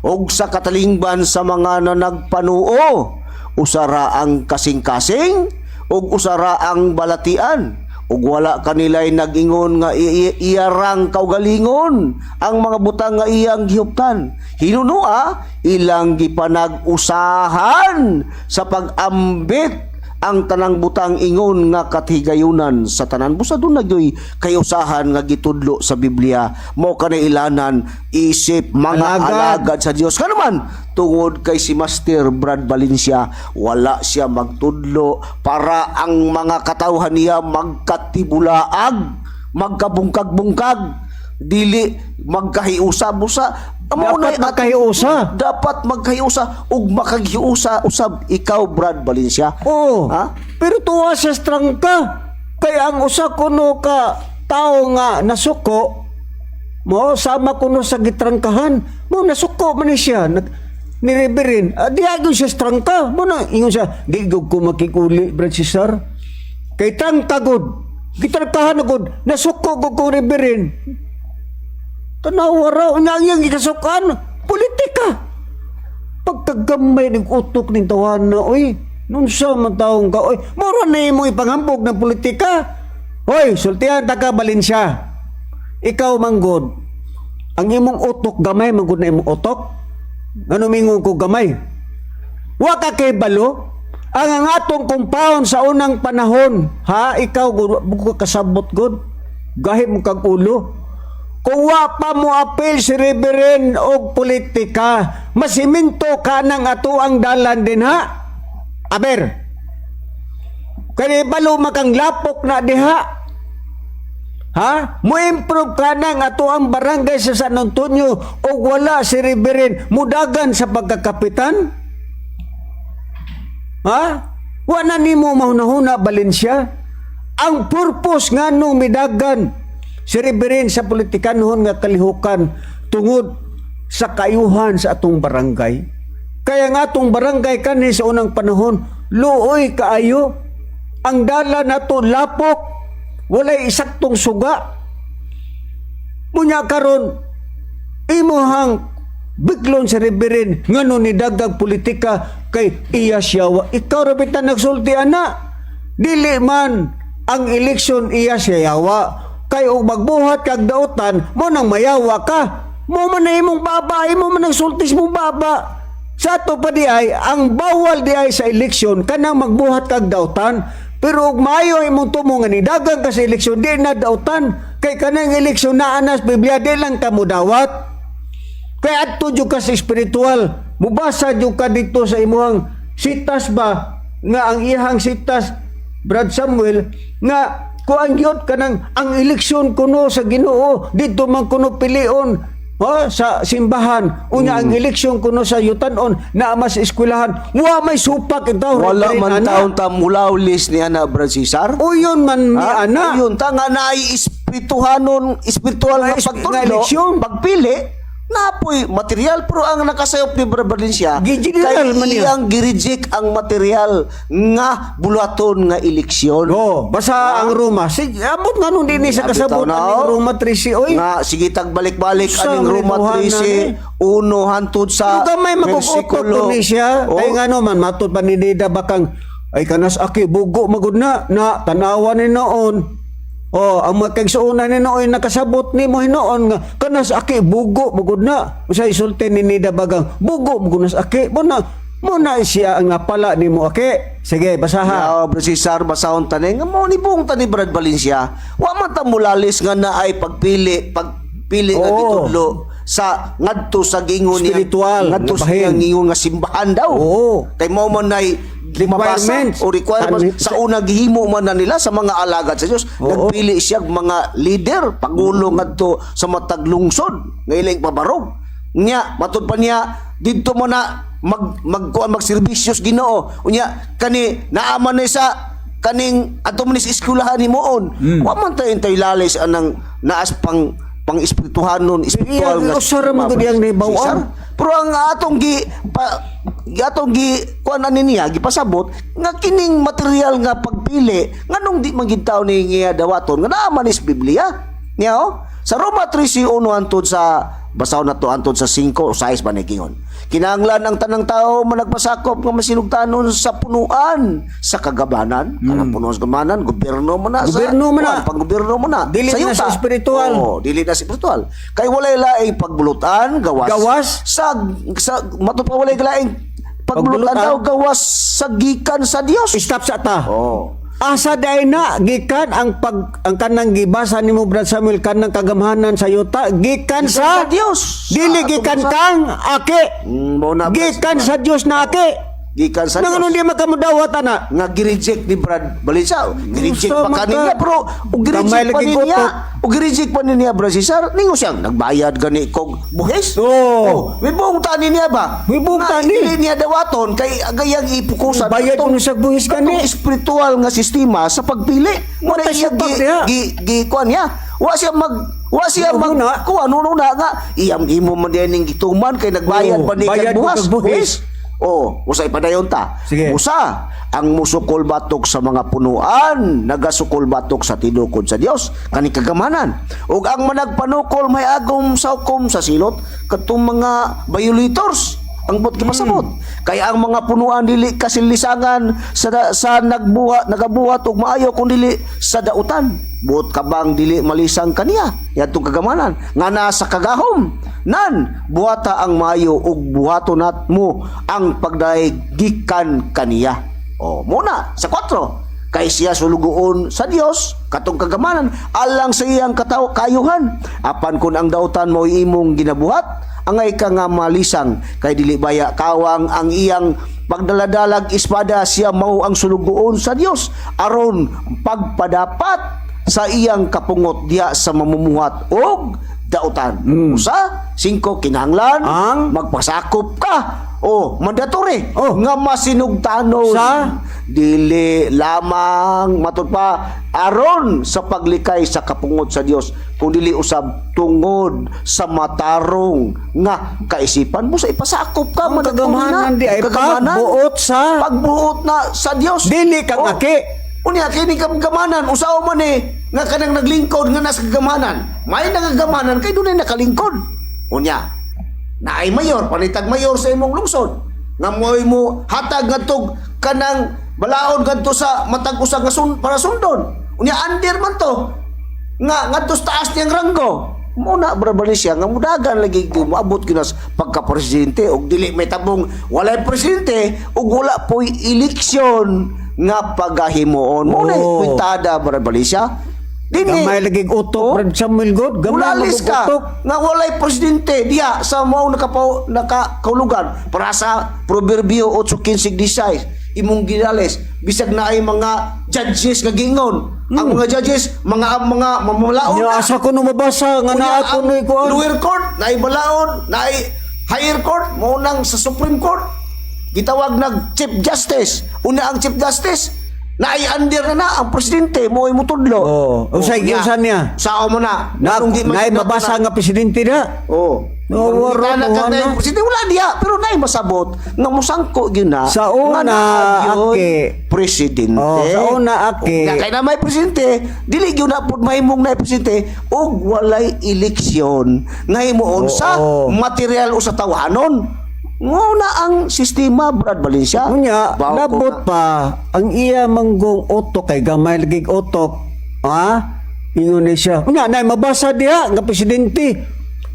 Og sa katalingban sa mga nanagpanuo, usara ang kasing-kasing ug usara ang balatian, ug wala kanilay nag-ingon nga iyarang kaugalingon ang mga butang nga iyang gihuptan. Hinunua ilang gipanag-usahan sa pag-ambit ang tanang butang ingon nga kathigayunan sa tanan. Busa doon na gyoy kayusahan nga gitudlo sa Biblia mo kanay ilanan isip mga Alagad. Alagad sa Dios. Kanuman tungod kay si Master Brad Valencia, wala siya magtudlo para ang mga katawhan niya magkatibulaag, magkabungkag-bungkag, dili magkahiusa. Busa amo Dapat na magkahiusa. Dapat magkahiusa ug makaghiusa usab ikaw, Brad Valencia. Oo. Ha? Pero tuwa sa strangka. Kay ang usa kuno ka tao nga nasuko, mo sama kuno sa gitrangkahan, mo nasuko man ni siya. Nag, ni Reverend, di agyon siya strangka. Mo na, ingon siya, di gud ko makikuli, Brad Cesar. Kay trangka gud. Gitrangkahan na gud. Nasuko gud ko, Reverend. Tanawa raw, nga ang iyang gikasukan, politika. Pagkagamay ng utok ng tawana, oy, nung sa man taong ka, oy, mura na imo ipanghambog ng politika. Oy, sultihan ta ka, Valencia. Ikaw manggod, ang imong utok gamay, manggod na imong utok. Ano mingon ko gamay? Wa ka kay balo. Ang atong compound sa unang panahon, ha, ikaw gud, wa mo ka kasabot gud. Gahi mo kag ulo. Kung wa pa mo apil si Reverend og politika, masiminto ka ng ato ang dalan din ha. Aber. Kaya balo makang lapok na diha. Ha? Mo-improve ka ng ato ang barangay sa San Antonio og wala si Reverend mudagan sa pagkakapitan? Ha? Wa na nimo mahunahuna, Valencia. Ang purpose nga nung midagan si Reverend sa politikanhon nga kalihukan tungod sa kayuhan sa atong barangay. Kaya nga atong barangay kanhi sa unang panahon, luoy kaayo. Ang dala nato lapok, walay isaktong suga. Munya karon imuhang biglon sa Reverend ngano ni dagdag politika kay iya siya wa. Ikaw ra bitan nagsulti ana. Dili man ang eleksyon iya siya yawa. Kay og magbuhat kag dautan mo nang mayawa ka. Mo man na imong baba, imo man ang sultis mong baba. Sa ato pa di ay, ang bawal di ay sa eleksyon kanang magbuhat kag dautan. Pero og maayo imong tumo nga nidagang ka sa eleksyon, di na dautan. Kay kanang eleksyon naa na sa Biblia, di lang ka mudawat. Kay adto jud ka sa espiritual. Mubasa jud ka dito sa imuhang sitas ba nga ang iyang sitas, Brad Samuel, nga kuan gyud kanang ang eleksyon kuno sa Ginoo didto man kuno pilion, ha, sa simbahan. Unya ang eleksyon kuno sa yutanon na mas eskwelahan, wa may supak itaw. Wala Reverend, man ana. taon ta mulawlis ni ana, Brad Cesar. Uyon man ni Ha? ana. Ayun ta nga naay espirituhanon, espiritual Nga nga pagtudlo, nga eleksyon. Pagpili, napoy material, pero ang nakasayop ni Brad Valencia Gi-general kay man niya. iyang gi-reject ang material nga bulaton nga eleksyon. Oh, basta ang Roma. Sige, abot nga nung dinhi sa Abi kasabot taw na, ang oh. Roma 13 oy. Nga sige tag balik-balik Sa aning Roma Rituhanan, 13 eh. uno hantud sa Pero gamay magugotot versikulo. ni siya. Oh. Kay nga no man matud pa ni Nida bakang ay kanas aki bugo magud na na tanawa ni noon. Oh, ang mga kaigsuonan ni noon nakasabot nimo hinuon nga kanas aki bugo magud na. Usa isulti ni Nida Bagang, bugo magud nas aki. Mo na siya ang napala nimo aki. Sige, basaha. Ya, Bro Cesar, basahon tani nga mo ni buong tani Brad Valencia. Wa man ta mulalis nga naay pagpili, pagpili nga Oo. gitudlo sa ngadto sa gingon niya. Spiritual, Ngadto nga sa bahin. iyang gingon nga simbahan daw. Oo. Kay mo man nay mabasa Requirements. o requirements sa una gihimo man na nila sa mga alagad sa Dios. Oo. Nagpili siya og mga leader, pangulo ngadto sa matag lungsod nga ilang pabarog. Nya matud pa niya didto mo na mag magkuan magserbisyo sa Ginoo. Unya kani naaman ni sa kaning adto man ni sa eskwelahan himuon. Wa man tayo tay lalis anang naas pang pang espirituhanon, espiritual Iya, nga usa ra man gud iyang nahibaw-an. Cesar. Pero ang atong gi pa, Atong gi kuan ani niya, gipasabot nga kining material nga pagpili, nganong di man gid taon ni nga dawaton nga naa man is Biblia. Niya oh. Sa Roma 13:1 hantod sa, basahon na to, hantod sa 5 o 6 ba ni gingon. Kinahanglan ang tanang tao managpasakop nga masinugtanon sa punuan sa kagamanan. Kanang punuan sa kagamanan, gobyerno man na. Gobyerno man na. Kuan, panggobyerno man na. Dili na yuta. sa espiritual. Oo, dili na sa espiritual. Kay walay laing pagbulutan gawas Gawas? Sa matud pa, walay laing pagbulutan Pagbulutan? daw gawas sa gikan sa Dios. Stop sa ta. Oh. Asa dai na gikan ang pag ang kanang gibasa nimo, Brad Samuel, kanang kagamhanan sa yuta gikan Sa sa Dios. Dili Sa gikan atong kang aki. Mo na. Gikan sa Dios na aki. Gikan sa Nang Dios. ano di makamudawat ana? Nga gi-reject ni Brad Balisa. Gi-reject Gusto pa man kaniya ka. pero ug gi-reject Gamay pa lagi niya. utok. Ug gi-reject pa niya, Brad Cesar. Ningo siyang nagbayad gani kog buhis. Oo. Oh, may buong tani niya ba? May buong Nga, tani. dili niya dawaton kay agayang ipukusan. Bayad atong- kuno sa buhis gani. atong espiritual nga sistema sa pagpili. Mo na Matay iya siya gi, diha. gi, gi kuan niya. Wa siya mag Una. kuan una nga iyam imo man din ning gituman kay nagbayad Oo, pa ni bayad kag mo buhas. kag buhis. Buhis. Oh, usay padayon ta. Sige. Usa, ang musukol batok sa mga punuan, nagasukol batok sa tinukod sa Dios, kani kagamanan. Ug ang managpanukol may agom sa hukom sa silot, katong mga violators ang bot gipasabot. Kaya ang mga punuan dili kasilisangan sa nagbuhat nagabuhat og maayo kun dili sa dautan. Buot ka bang dili malisang kaniya? Yadtong kagamanan nga naa sa kagahom. Nan buhata ang maayo ug buhaton nat mo ang pagdaig gikan kaniya. O muna sa 4, kay siya sulugoon sa Dios, katong kagamanan, alang sa iyang kataw kayuhan. Apan kun ang dautan mo imong ginabuhat, angay ka nga malisang, kay dili baya kawang ang iyang pagdaladalag espada? Siya mao ang sulugoon sa Dios aron pagpadapat sa iyang kapungot diha sa mamumuhat og dautan. Usa, singko, kinahanglan Ang? magpasakop ka. O, mandatory Oh. nga masinugtanon Sa? Dili lamang, matud pa, aron sa paglikay sa kapungot sa Dios, kung dili usab tungod sa matarong nga kaisipan mo sa ipasakop ka. Ang Mandatory kagamanan na. di ay Kagamanan. pagbuot sa Pagbuot na sa Dios. Dili kang Oh. aki. Unya kini kagamanan, usaw man eh nga kanang naglingkod nga nasa kagamanan. May nagagamanan kay dunay nakalingkod. Unya, naay mayor, panitag mayor sa imong lungsod. Nga mo'y mo hatag ngadtog kanang balaod ngadto sa matag usa nga sun, para sundon. Unya under man to. Nga ngadto sa taas niyang ranggo. Muna bra siya nga mudagan lagi moabot gyud na sa pagka-presidente og dili may tabong walay presidente ug wala po'y eleksyon nga pagahimuon. Mo na Oo. kwintada, Brad Valencia. Dini Gamay lagi utok, Oh. Brad Samuel God. Gamay Mulalis lagi ka utok. nga walay presidente diya sa mao nakapaw nakakaulugan para sa Proverbio 8:15-16 imong ginales, bisag na ay mga judges nga gingon ang mga judges, mga mamalaon Nya na. asa ko no mabasa nga Unya, naa ko ang noy kuan. Lower court naay balaon, naay higher court, mao nang sa Supreme Court gitawag nag Chief Justice. Una ang Chief Justice naay under na na ang presidente mo ay mutudlo. Oo. Usay niya. giusa niya? Sao mo na? Na Anong di man naay ginato mabasa na? nga presidente na. Oo. No, Nang wala, gitana ka wala. na yung presidente, wala diya, pero naay masabot nga musangko gyud na. Sa una, nga naa gyud ake. presidente. Oh, sa una, ake. Nga kay na may presidente, dili gyud na pud mahimong na presidente ug walay eleksyon nga himuon Oo. sa material o sa tawanon. Nguna ang sistema, Brad Valencia. Unya, Bawo ko nabot nga. pa ang iya manggong utok kay gamay lagi utok. Ha? Ingon ni siya. Unya, nay mabasa diha nga presidente.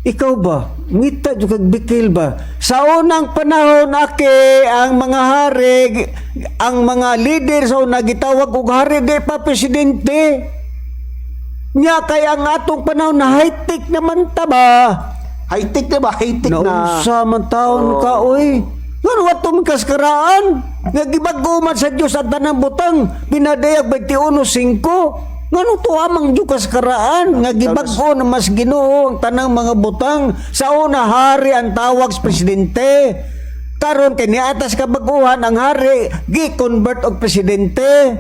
Ikaw ba? Ngita jud kag bikil ba? Sa unang panahon ake ang mga hari, ang mga leader sa una gitawag og hari, di pa presidente. Nya kay ang atong panahon na high-tech naman ta ba? High-tech na ba? High-tech na. Naunsa man taon ka, oy. Ngano wato man kaskaraan? Nga gibag-o man sa Dios ang tanang butang. Pinadayag 21:5. Ngano to amang Diyo kaskaraan? Nga gibag-o na mas Ginoo ang tanang mga butang. Sa una, hari ang tawag sa presidente. Karon kay niatas kabaguhan ang hari gi-convert og presidente.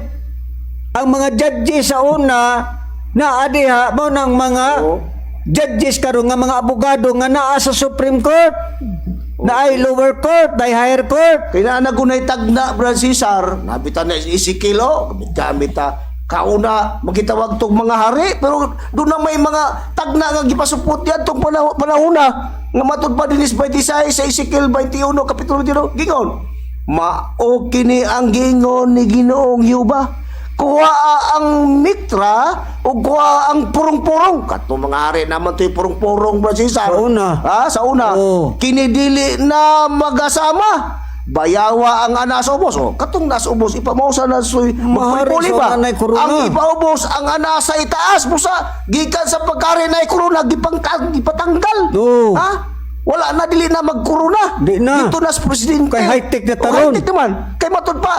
Ang mga judges sa una na adiha mao nang mga Oo. judges karon nga mga abogado nga naa sa Supreme Court. Naay lower court, naay higher court. Kaya na nagunay tagna, Brad Cesar, nabitan na Ezekiel, oh, gamit ta. Kauna, magitawag tong mga hari, pero doon na may mga tagna nga gipasupot yan tong panahona. Nga matud pa dinis 26 sa Ezekiel 21, Kapitulo 21, gingon. Mao kini ang gingon ni Ginoong Yuba. Kuha ang mitra o kuha ang purong-purong. Katong mga hari naman to'y purong-purong, Brad Cesar. Sa una. Ha, sa una. Oo. Kini dili na magasama. Bayawa ang ana sa ubos. Oh, katong nasa ubos ipamausa na soy Mahari magpuli sa ba. una na'y korona. Ang ipaubos ang ana sa itaas busa gikan sa pagkari na korona gipatanggal. Oo. Ha? Wala na, dili na magkorona. Di na. Dito na sa presidente. Kay high-tech na Oh, taron. high-tech naman. Kay matud pa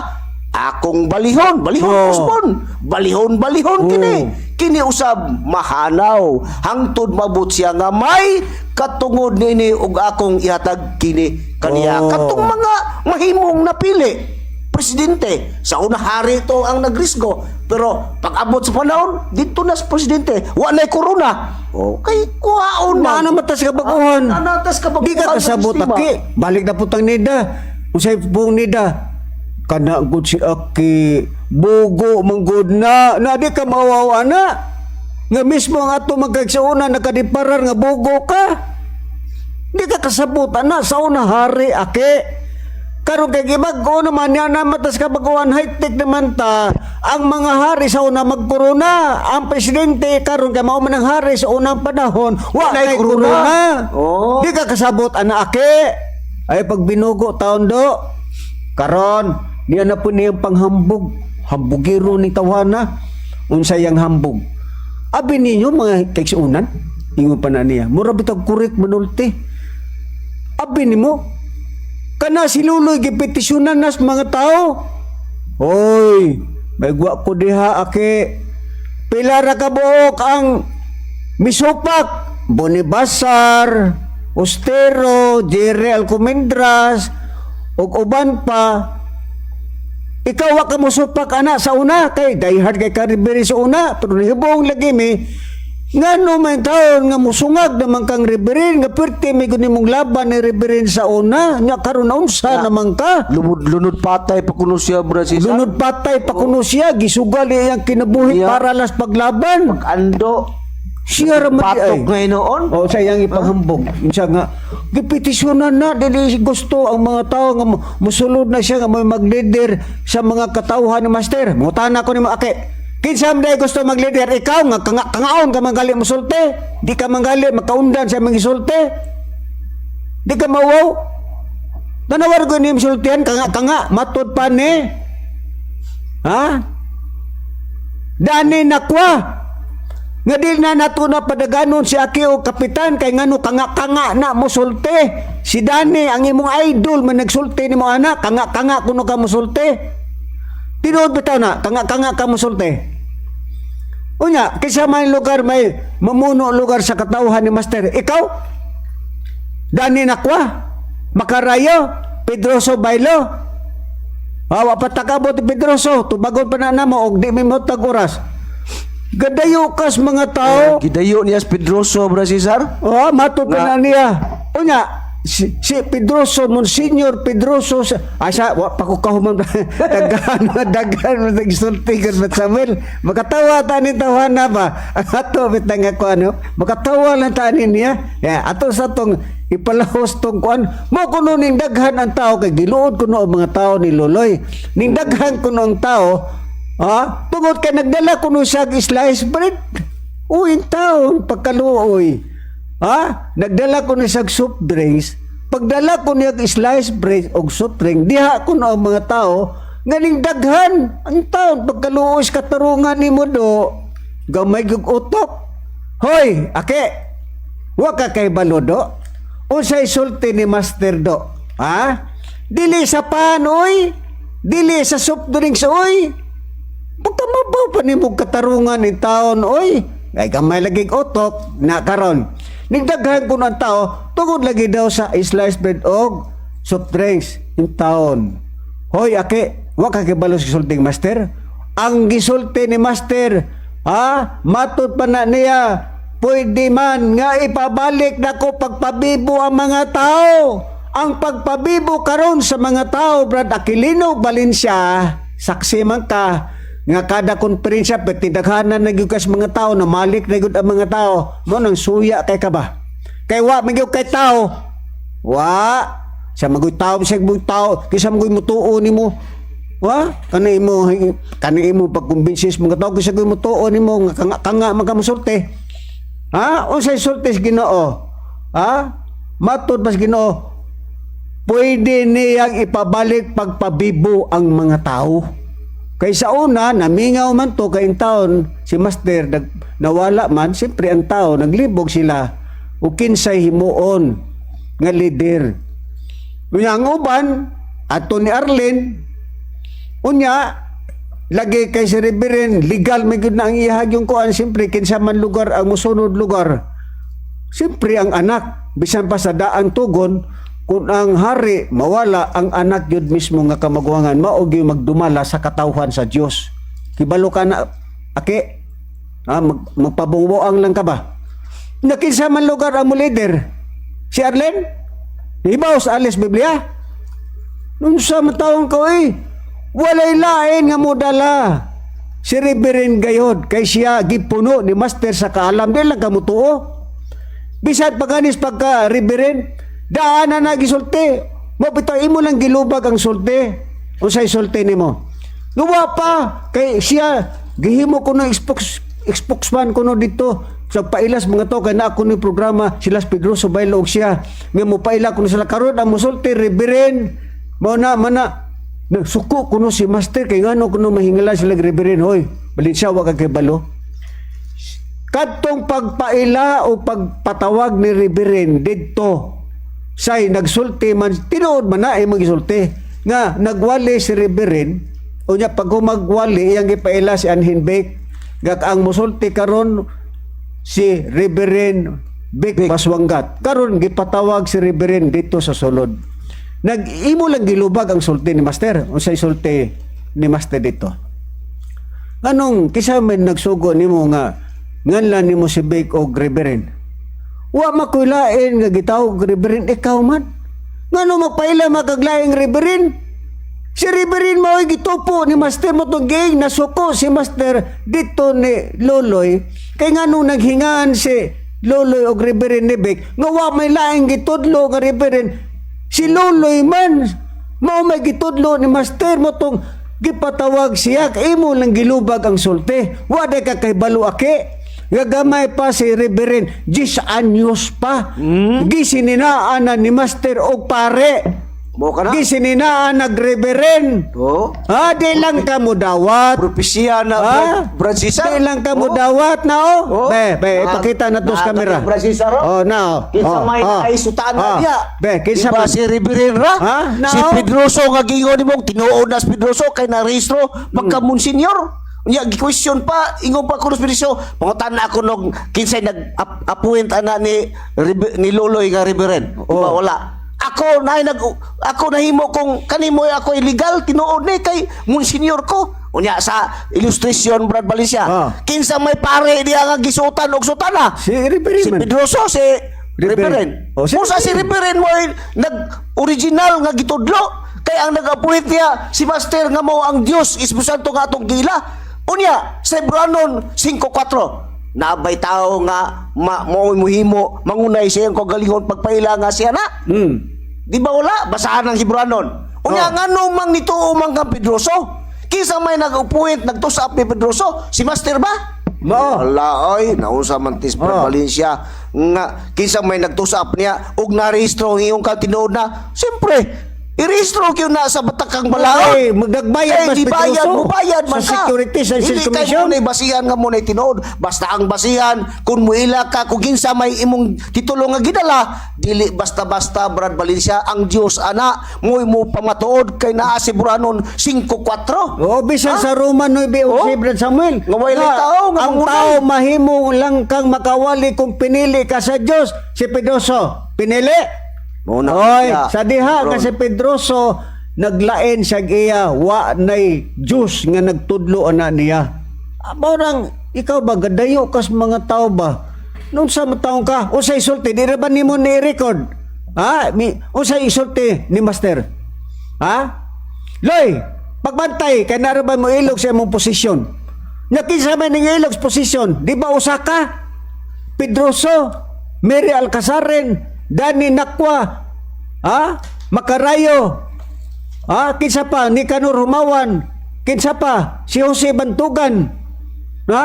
akong balihon, balihon Oo. usbon. Balihon, balihon Oo. kini. Kini usab mahanaw hangtod mabot siya nga may katungod nini ug akong ihatag kini kaniya. Oh. Katong mga mahimong napili presidente sa una, hari to ang nagrisgo, pero pag abot sa panahon didto na sa presidente, wa nay corona, okay, kuhaon Naa man. na matas kabaguhan. Ah, naa na tas kabaguhan Di ka sa kasabot sistema. aki. Balik na putang nida. Unsay buong nida? Kana gud si aki. Bugo man gud na. Na di ka mawawa na. Nga mismo ang ato magkagsauna nakadiparar nga bugo ka. Di ka kasabot ana sa una hari aki. Karon kay gibag-o naman niya na matas kabaguhan, high-tech naman ta ang mga hari sa una magkorona, ang presidente karon kay mao man ang hari sa unang panahon, wa Walay kay korona. korona. Oo. Di ka kasabot ana aki. Ay pag binugo taon do karon niya na po niyang panghambog, hambugiro ni tawhana. Unsay ang hambog? Abi ninyo mga kaigsuonan, ingon pa na niya, mura bitag kurik manulti. Abi nimo kana si Luloy gipetisyonan nas mga tao. Hoy, may gwa ko diha ake. Pila ra ka buok ang misupak? Bonibasar, Ustero, Jerry Alcomendras, ug uban pa. Ikaw wa ka mosupak ana sa una kay diehard kay Caribbean sa una, pero nihibong lagi mi ngano man taon nga musungag naman kang Riberin nga perti may gud nimong laban ni Riberin sa una nya karon unsa naman ka? Lumud lunod patay pa kuno siya, Brad Cesar. Lunod patay pa kuno siya, gisugal iyang kinabuhi para las paglaban. Ando Siya ra man di ay. patok ngayon noon. O sa iyang ipanghambog. Siya nga gipetisyonan na dili gusto ang mga tao nga musulod na siya nga may mag-leader sa mga katawhan ni master. Mutana ko nimo ake. Kinsa man day gusto mag-leader? Ikaw nga kangaon ka manggali musulti. Di ka manggali makaundan sa mga isulti. Di ka mawaw. Tanawar ko ni sultian kanga kanga matud pa ni. Ha? Dani nakwa. Nga di na nato na padaganon si Aki o kapitan kay ngano kanga-kanga na mosulti. Si Dani ang imong idol man nagsulti nimo ana, kanga-kanga kuno ka mosulti. Tinuod bitaw na kanga-kanga ka mosulti. Unya, kinsa man lugar may mamuno lugar sa katawhan ni Master? Ikaw? Dani Nakwa? Makarayo? Pedroso Bailo? Awa pa takabot ni Pedroso, tubagon pa na namo og di mi motag oras. Gadayo kas mga tao. Gidayo niya si Pedroso, Brad Cesar. Oh, matod pa na niya. Unya, si Pedroso, Monsignor Pedroso, sa, asa, wa pa ko kahuman, daghan, daghan, nagsulti ka ba Samuel? Makatawa ta ni tawana ba? Ang ato, bitang ako, ano? Makatawa lang ta ni niya. Ya, ato sa tong ipalahos tong kuan mo kuno ning daghan ang tao kay giluod kuno ang mga tao ni Luloy ning daghan kuno ang tao, ha, tungod kay nagdala kuno siya og slice bread. Uy, taon pagkaluoy. Ha? Nagdala ko ni siya og soft drinks. Pagdala ko niya og slice bread og soft drink, diha ko ang mga tao nga ning daghan ang taon pagkaluoy sa katarungan nimo do. Gamay gyud utok. Hoy, ake. Wa ka kay balodo. Unsay sulti ni Master do? Ha? Dili sa pan, oy. Dili sa soft drinks, oy. Pagkamabaw pa nimo katarungan ni taon, oy. Ay gamay lagi utok na karon. Nigdaghan ko ang tao tungod lagi daw sa slice bread og soft drinks in taon. Hoy ake, wa ka kibalo sa gisulting master. Ang gisulti ni master, ha, matud pa na niya, pwede man nga ipabalik nako pagpabibo ang mga tao. Ang pagpabibo karon sa mga tao, Brad Aquilino Valencia, saksi man ka nga kada konferensya petidaghanan na gyud kas mga tao, namalik na gyud ang mga tao. Mo nang suya kay ka ba? Kay wa man gyud kay tao. Wa sa magoy tao sa magoy tao kaysa magoy mutuo nimo. Wa kani imo pagkumbinsi sa mga tao kaysa magoy mutuo nimo nga kanga, kanga man ka mosulti. Ha? Unsay sulti sa Ginoo? Ha? Matod pas Ginoo, pwede niyang ipabalik pagpabibo ang mga tao. Kay sa una, namingaw man to kay taon, si Master nawala man, siyempre ang tao, naglibog sila, o kinsay himuon nga leader. Unya ang uban, ato ni Arlene, unya, lagi kay si Reverend, legal may gyud na ang iyahag yung kuan, siyempre, kinsa man lugar ang musunod lugar. Siyempre ang anak, bisan pa sa daan tugon, kung ang hari mawala, ang anak yun mismo nga kamaguangan, mao gyud magdumala sa katawhan sa Dios. Kibalo ka na, ake, ha, magpabungbuang lang ka ba? Nakinsa man lugar ang mo leader? Si Arlen? Hibaw sa Alice Biblia? Nung sa matawang ko eh, walay lain nga modala. Si Reverend gayod, kay siya gipuno ni Master sa kaalam, di lang kamutuo. Bisan paganis pagka Reverend, daan na nagisulti. Mo bitaw imo lang gilubag ang sulti. Unsay sulti nimo? Luwa pa kay siya gihimo ko ng spokesman ko no dito sa pailas mga to kay na ako ni programa sila Pedroso Baylo og siya nga mo paila kuno sila karon ang mosulti Reverend mo na mana nagsuko kuno si Master kay ngano kuno mahingala sila Reverend. Hoy Valencia, wa ka kay balo kadtong pagpaila o pagpatawag ni Reverend didto say nagsulti man, tinuod man na imong gisulti nga nagwali si Reverend. Unya pag humagwali, iyang gipaila si Anhin Bek nga ang musulti karon si Reverend Vic Baswanggat. Karon gipatawag si Reverend dito sa sulod, nag-imo lang gilubag ang sulti ni Master. Unsay sulti ni Master dito? Anong kisa man nagsugo nimo nga nganlan nimo si Vic og Reverend? Wa makuylain nga gitawag Reverend, ikaw man. Ngano magpaila makaglaing Reverend? Si Reverend mao gitupo ni Master mo tong giing nasuko si Master dito ni Loloy. Kay ngano naghingaan si Loloy og Reverend ni Vic nga wa may laing gitudlo nga Reverend? Si Loloy man mao may gitudlo ni Master mo tong gipatawag siya. Imo lang gilubag ang sulti. Wa day ka kay balo ake. Gagamay pa si Reverend, 10 anyos pa. Gisininaan na ni Master og pare. Mo ka na? Gisininaan nag Reverend. Oh. Ha, di lang ka mo dawat. Propesya na. Ha? Brad Cesar. Di lang ka mo Oh. dawat na oh. Oh. Be, be, ipakita na to sa camera. Brad Cesar, oh. Oh, na oh. Kinsa Oh, may oh. naay sutaan na Oh. niya. Be, kinsa Diba man- si Reverend ra? Ha? Na, Si oh. Pedroso nga gingon nimong tinuod na si Pedroso kay narehistro pagka monsignor. Unya gi-question pa, ingon pa kuno si Pedroso, pangutan na ako nog kinsay nag-appoint ana ni Loloy nga Reverend. Diba Oh. wala? Ako na nag ako nahimo kung kanimo ako illegal tinuod ni kay monsignor ko. Unya sa illustration, Brad Valencia. Ah. Kinsa may pare diya nga gisuotan og sutana? Si Reverend Si man. Pedroso, si Reverend. Reverend. Oh, si Kung sa si Reverend mo ay nag-original nga gitudlo, kay ang nag-appoint niya si Master nga mo ang Dios Espiritu Santo nga atong gila. Unya, sa Hebreanon 5:4, naabay tao nga mo muhimo mangunay sa iyang kagalingon pagpaila nga siya na. Di ba wala? Basahan ng Hebreanon. Unya Oh. ngano mang nituo man kang Pedroso? Kinsa may nag-appoint, nagtusap ni Pedroso? Si Master ba? Mao. Wala oy, nausa man tis Brad Oh. Valencia nga kinsa may nagtusap niya ug narehistro ang iyong katinuod na. Siyempre, irehistro gyud na sa Batakang Balaod. Ay, magdagbayad Kay mas di bayad, Pedroso. mubayad man Sa ka. Securities and Hindi Exchange kay Commission. mo basihan nga mo tinuod. Basta ang basihan kung muila ka kung kinsa may imong titulo nga gidala, dili basta-basta, Brad Valencia, ang Dios ana mo'y mo pamatuod kay naa si Buranon 5:4. Oo, bisan Ha? sa Roma 9 Oh? si Brad Samuel. Nga walay tao, nga ang mangunay. tao mahimo lang kang makawali kung pinili ka sa Dios. Si Pedroso, pinili. Mo na Oy, siya. sa diha Ron. nga si Pedroso naglain siya iya, wa nay Dios nga nagtudlo ana niya. Ah, parang ikaw ba gadayo kas mga tao ba? Nung sa taong ka, usay sulti di ra ba nimo ni record? Ha? Unsay isulti ni Master? Ha? Loy, pagbantay kay naroban mo ilog sa imong posisyon. Nya kinsa man ning ilog sa posisyon? Di ba usa ka? Pedroso, Mary Alcazaren, Danny Nakwa, ha? Makarayo, ha? Kinsa pa? Nicanor Humawan, kinsa pa? Si Jose Bantugan, ha?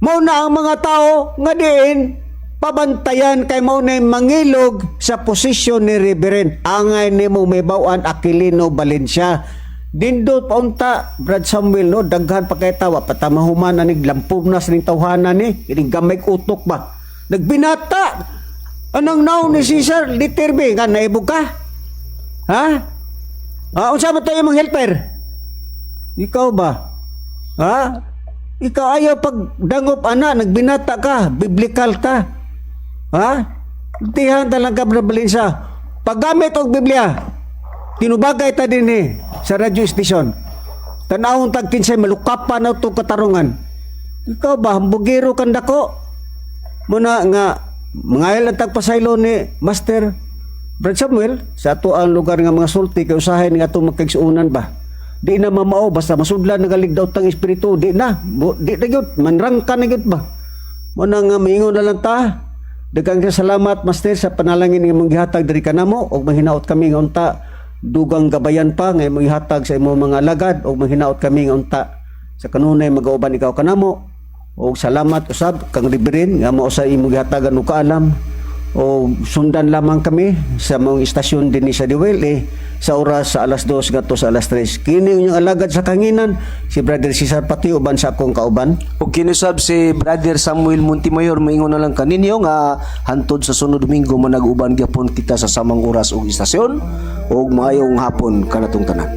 Mao na ang mga tao nga diin pabantayan kay mao na mangilog sa posisyon ni Reverend. Angay nimo may bawaan Aquilino Valencia. Dindot pa unta, Brad Samuel, no, daghan pa kay tawa patamahuman na nig lampog na sa ning tawhana ni ining gamay utok ba. Nagbinata. Anong naon ni Cesar Literbe nga naibog ka? Ha? Ah, unsa man tayo imong helper? Ikaw ba? Ha? Ikaw ayaw pag dangop ana, nagbinata ka, biblical ka. Ha? Tihan talaga, Brad Valencia. Paggamit og Biblia, tinubagay ta din eh, sa radio station. Tanawon tag kinsay malukapan na itong katarungan. Ikaw ba, hambugero kan dako? Muna nga, mangayal ang tagpasaylo ni Master Brad Samuel sa ato ang lugar nga mga sulti kay usahay nga ato magkaigsuonan ba. Di na mamao basta masudlan nagaligdaw tang espiritu, di na, di na gyud manrangka na gyud ba. Muna nga maingon na lang ta. Daghang salamat, Master, sa panalangin nga imong gihatag diri kanamo ug mahinaot kami nga unta dugang gabayan pa nga imong gihatag sa imong mga alagad ug mahinaot kami nga unta sa kanunay magauban ikaw kanamo. Og salamat usab kang Reverend nga mao sa imong gihatagan og kaalam o sundan lamang kami sa mga istasyon dinhi sa DWLA sa oras sa alas 2 ngadto sa alas 3. Kini inyong alagad sa kanginan, si Brother Cesar Pati, uban sa akong kauban. Ug kinusab si Brother Samuel Montemayor, maingon na lang kaninyo nga hantod sa sunod Domingo manag-uban gyapon kita sa samang oras ug istasyon ug maayong hapon kanatong tanan.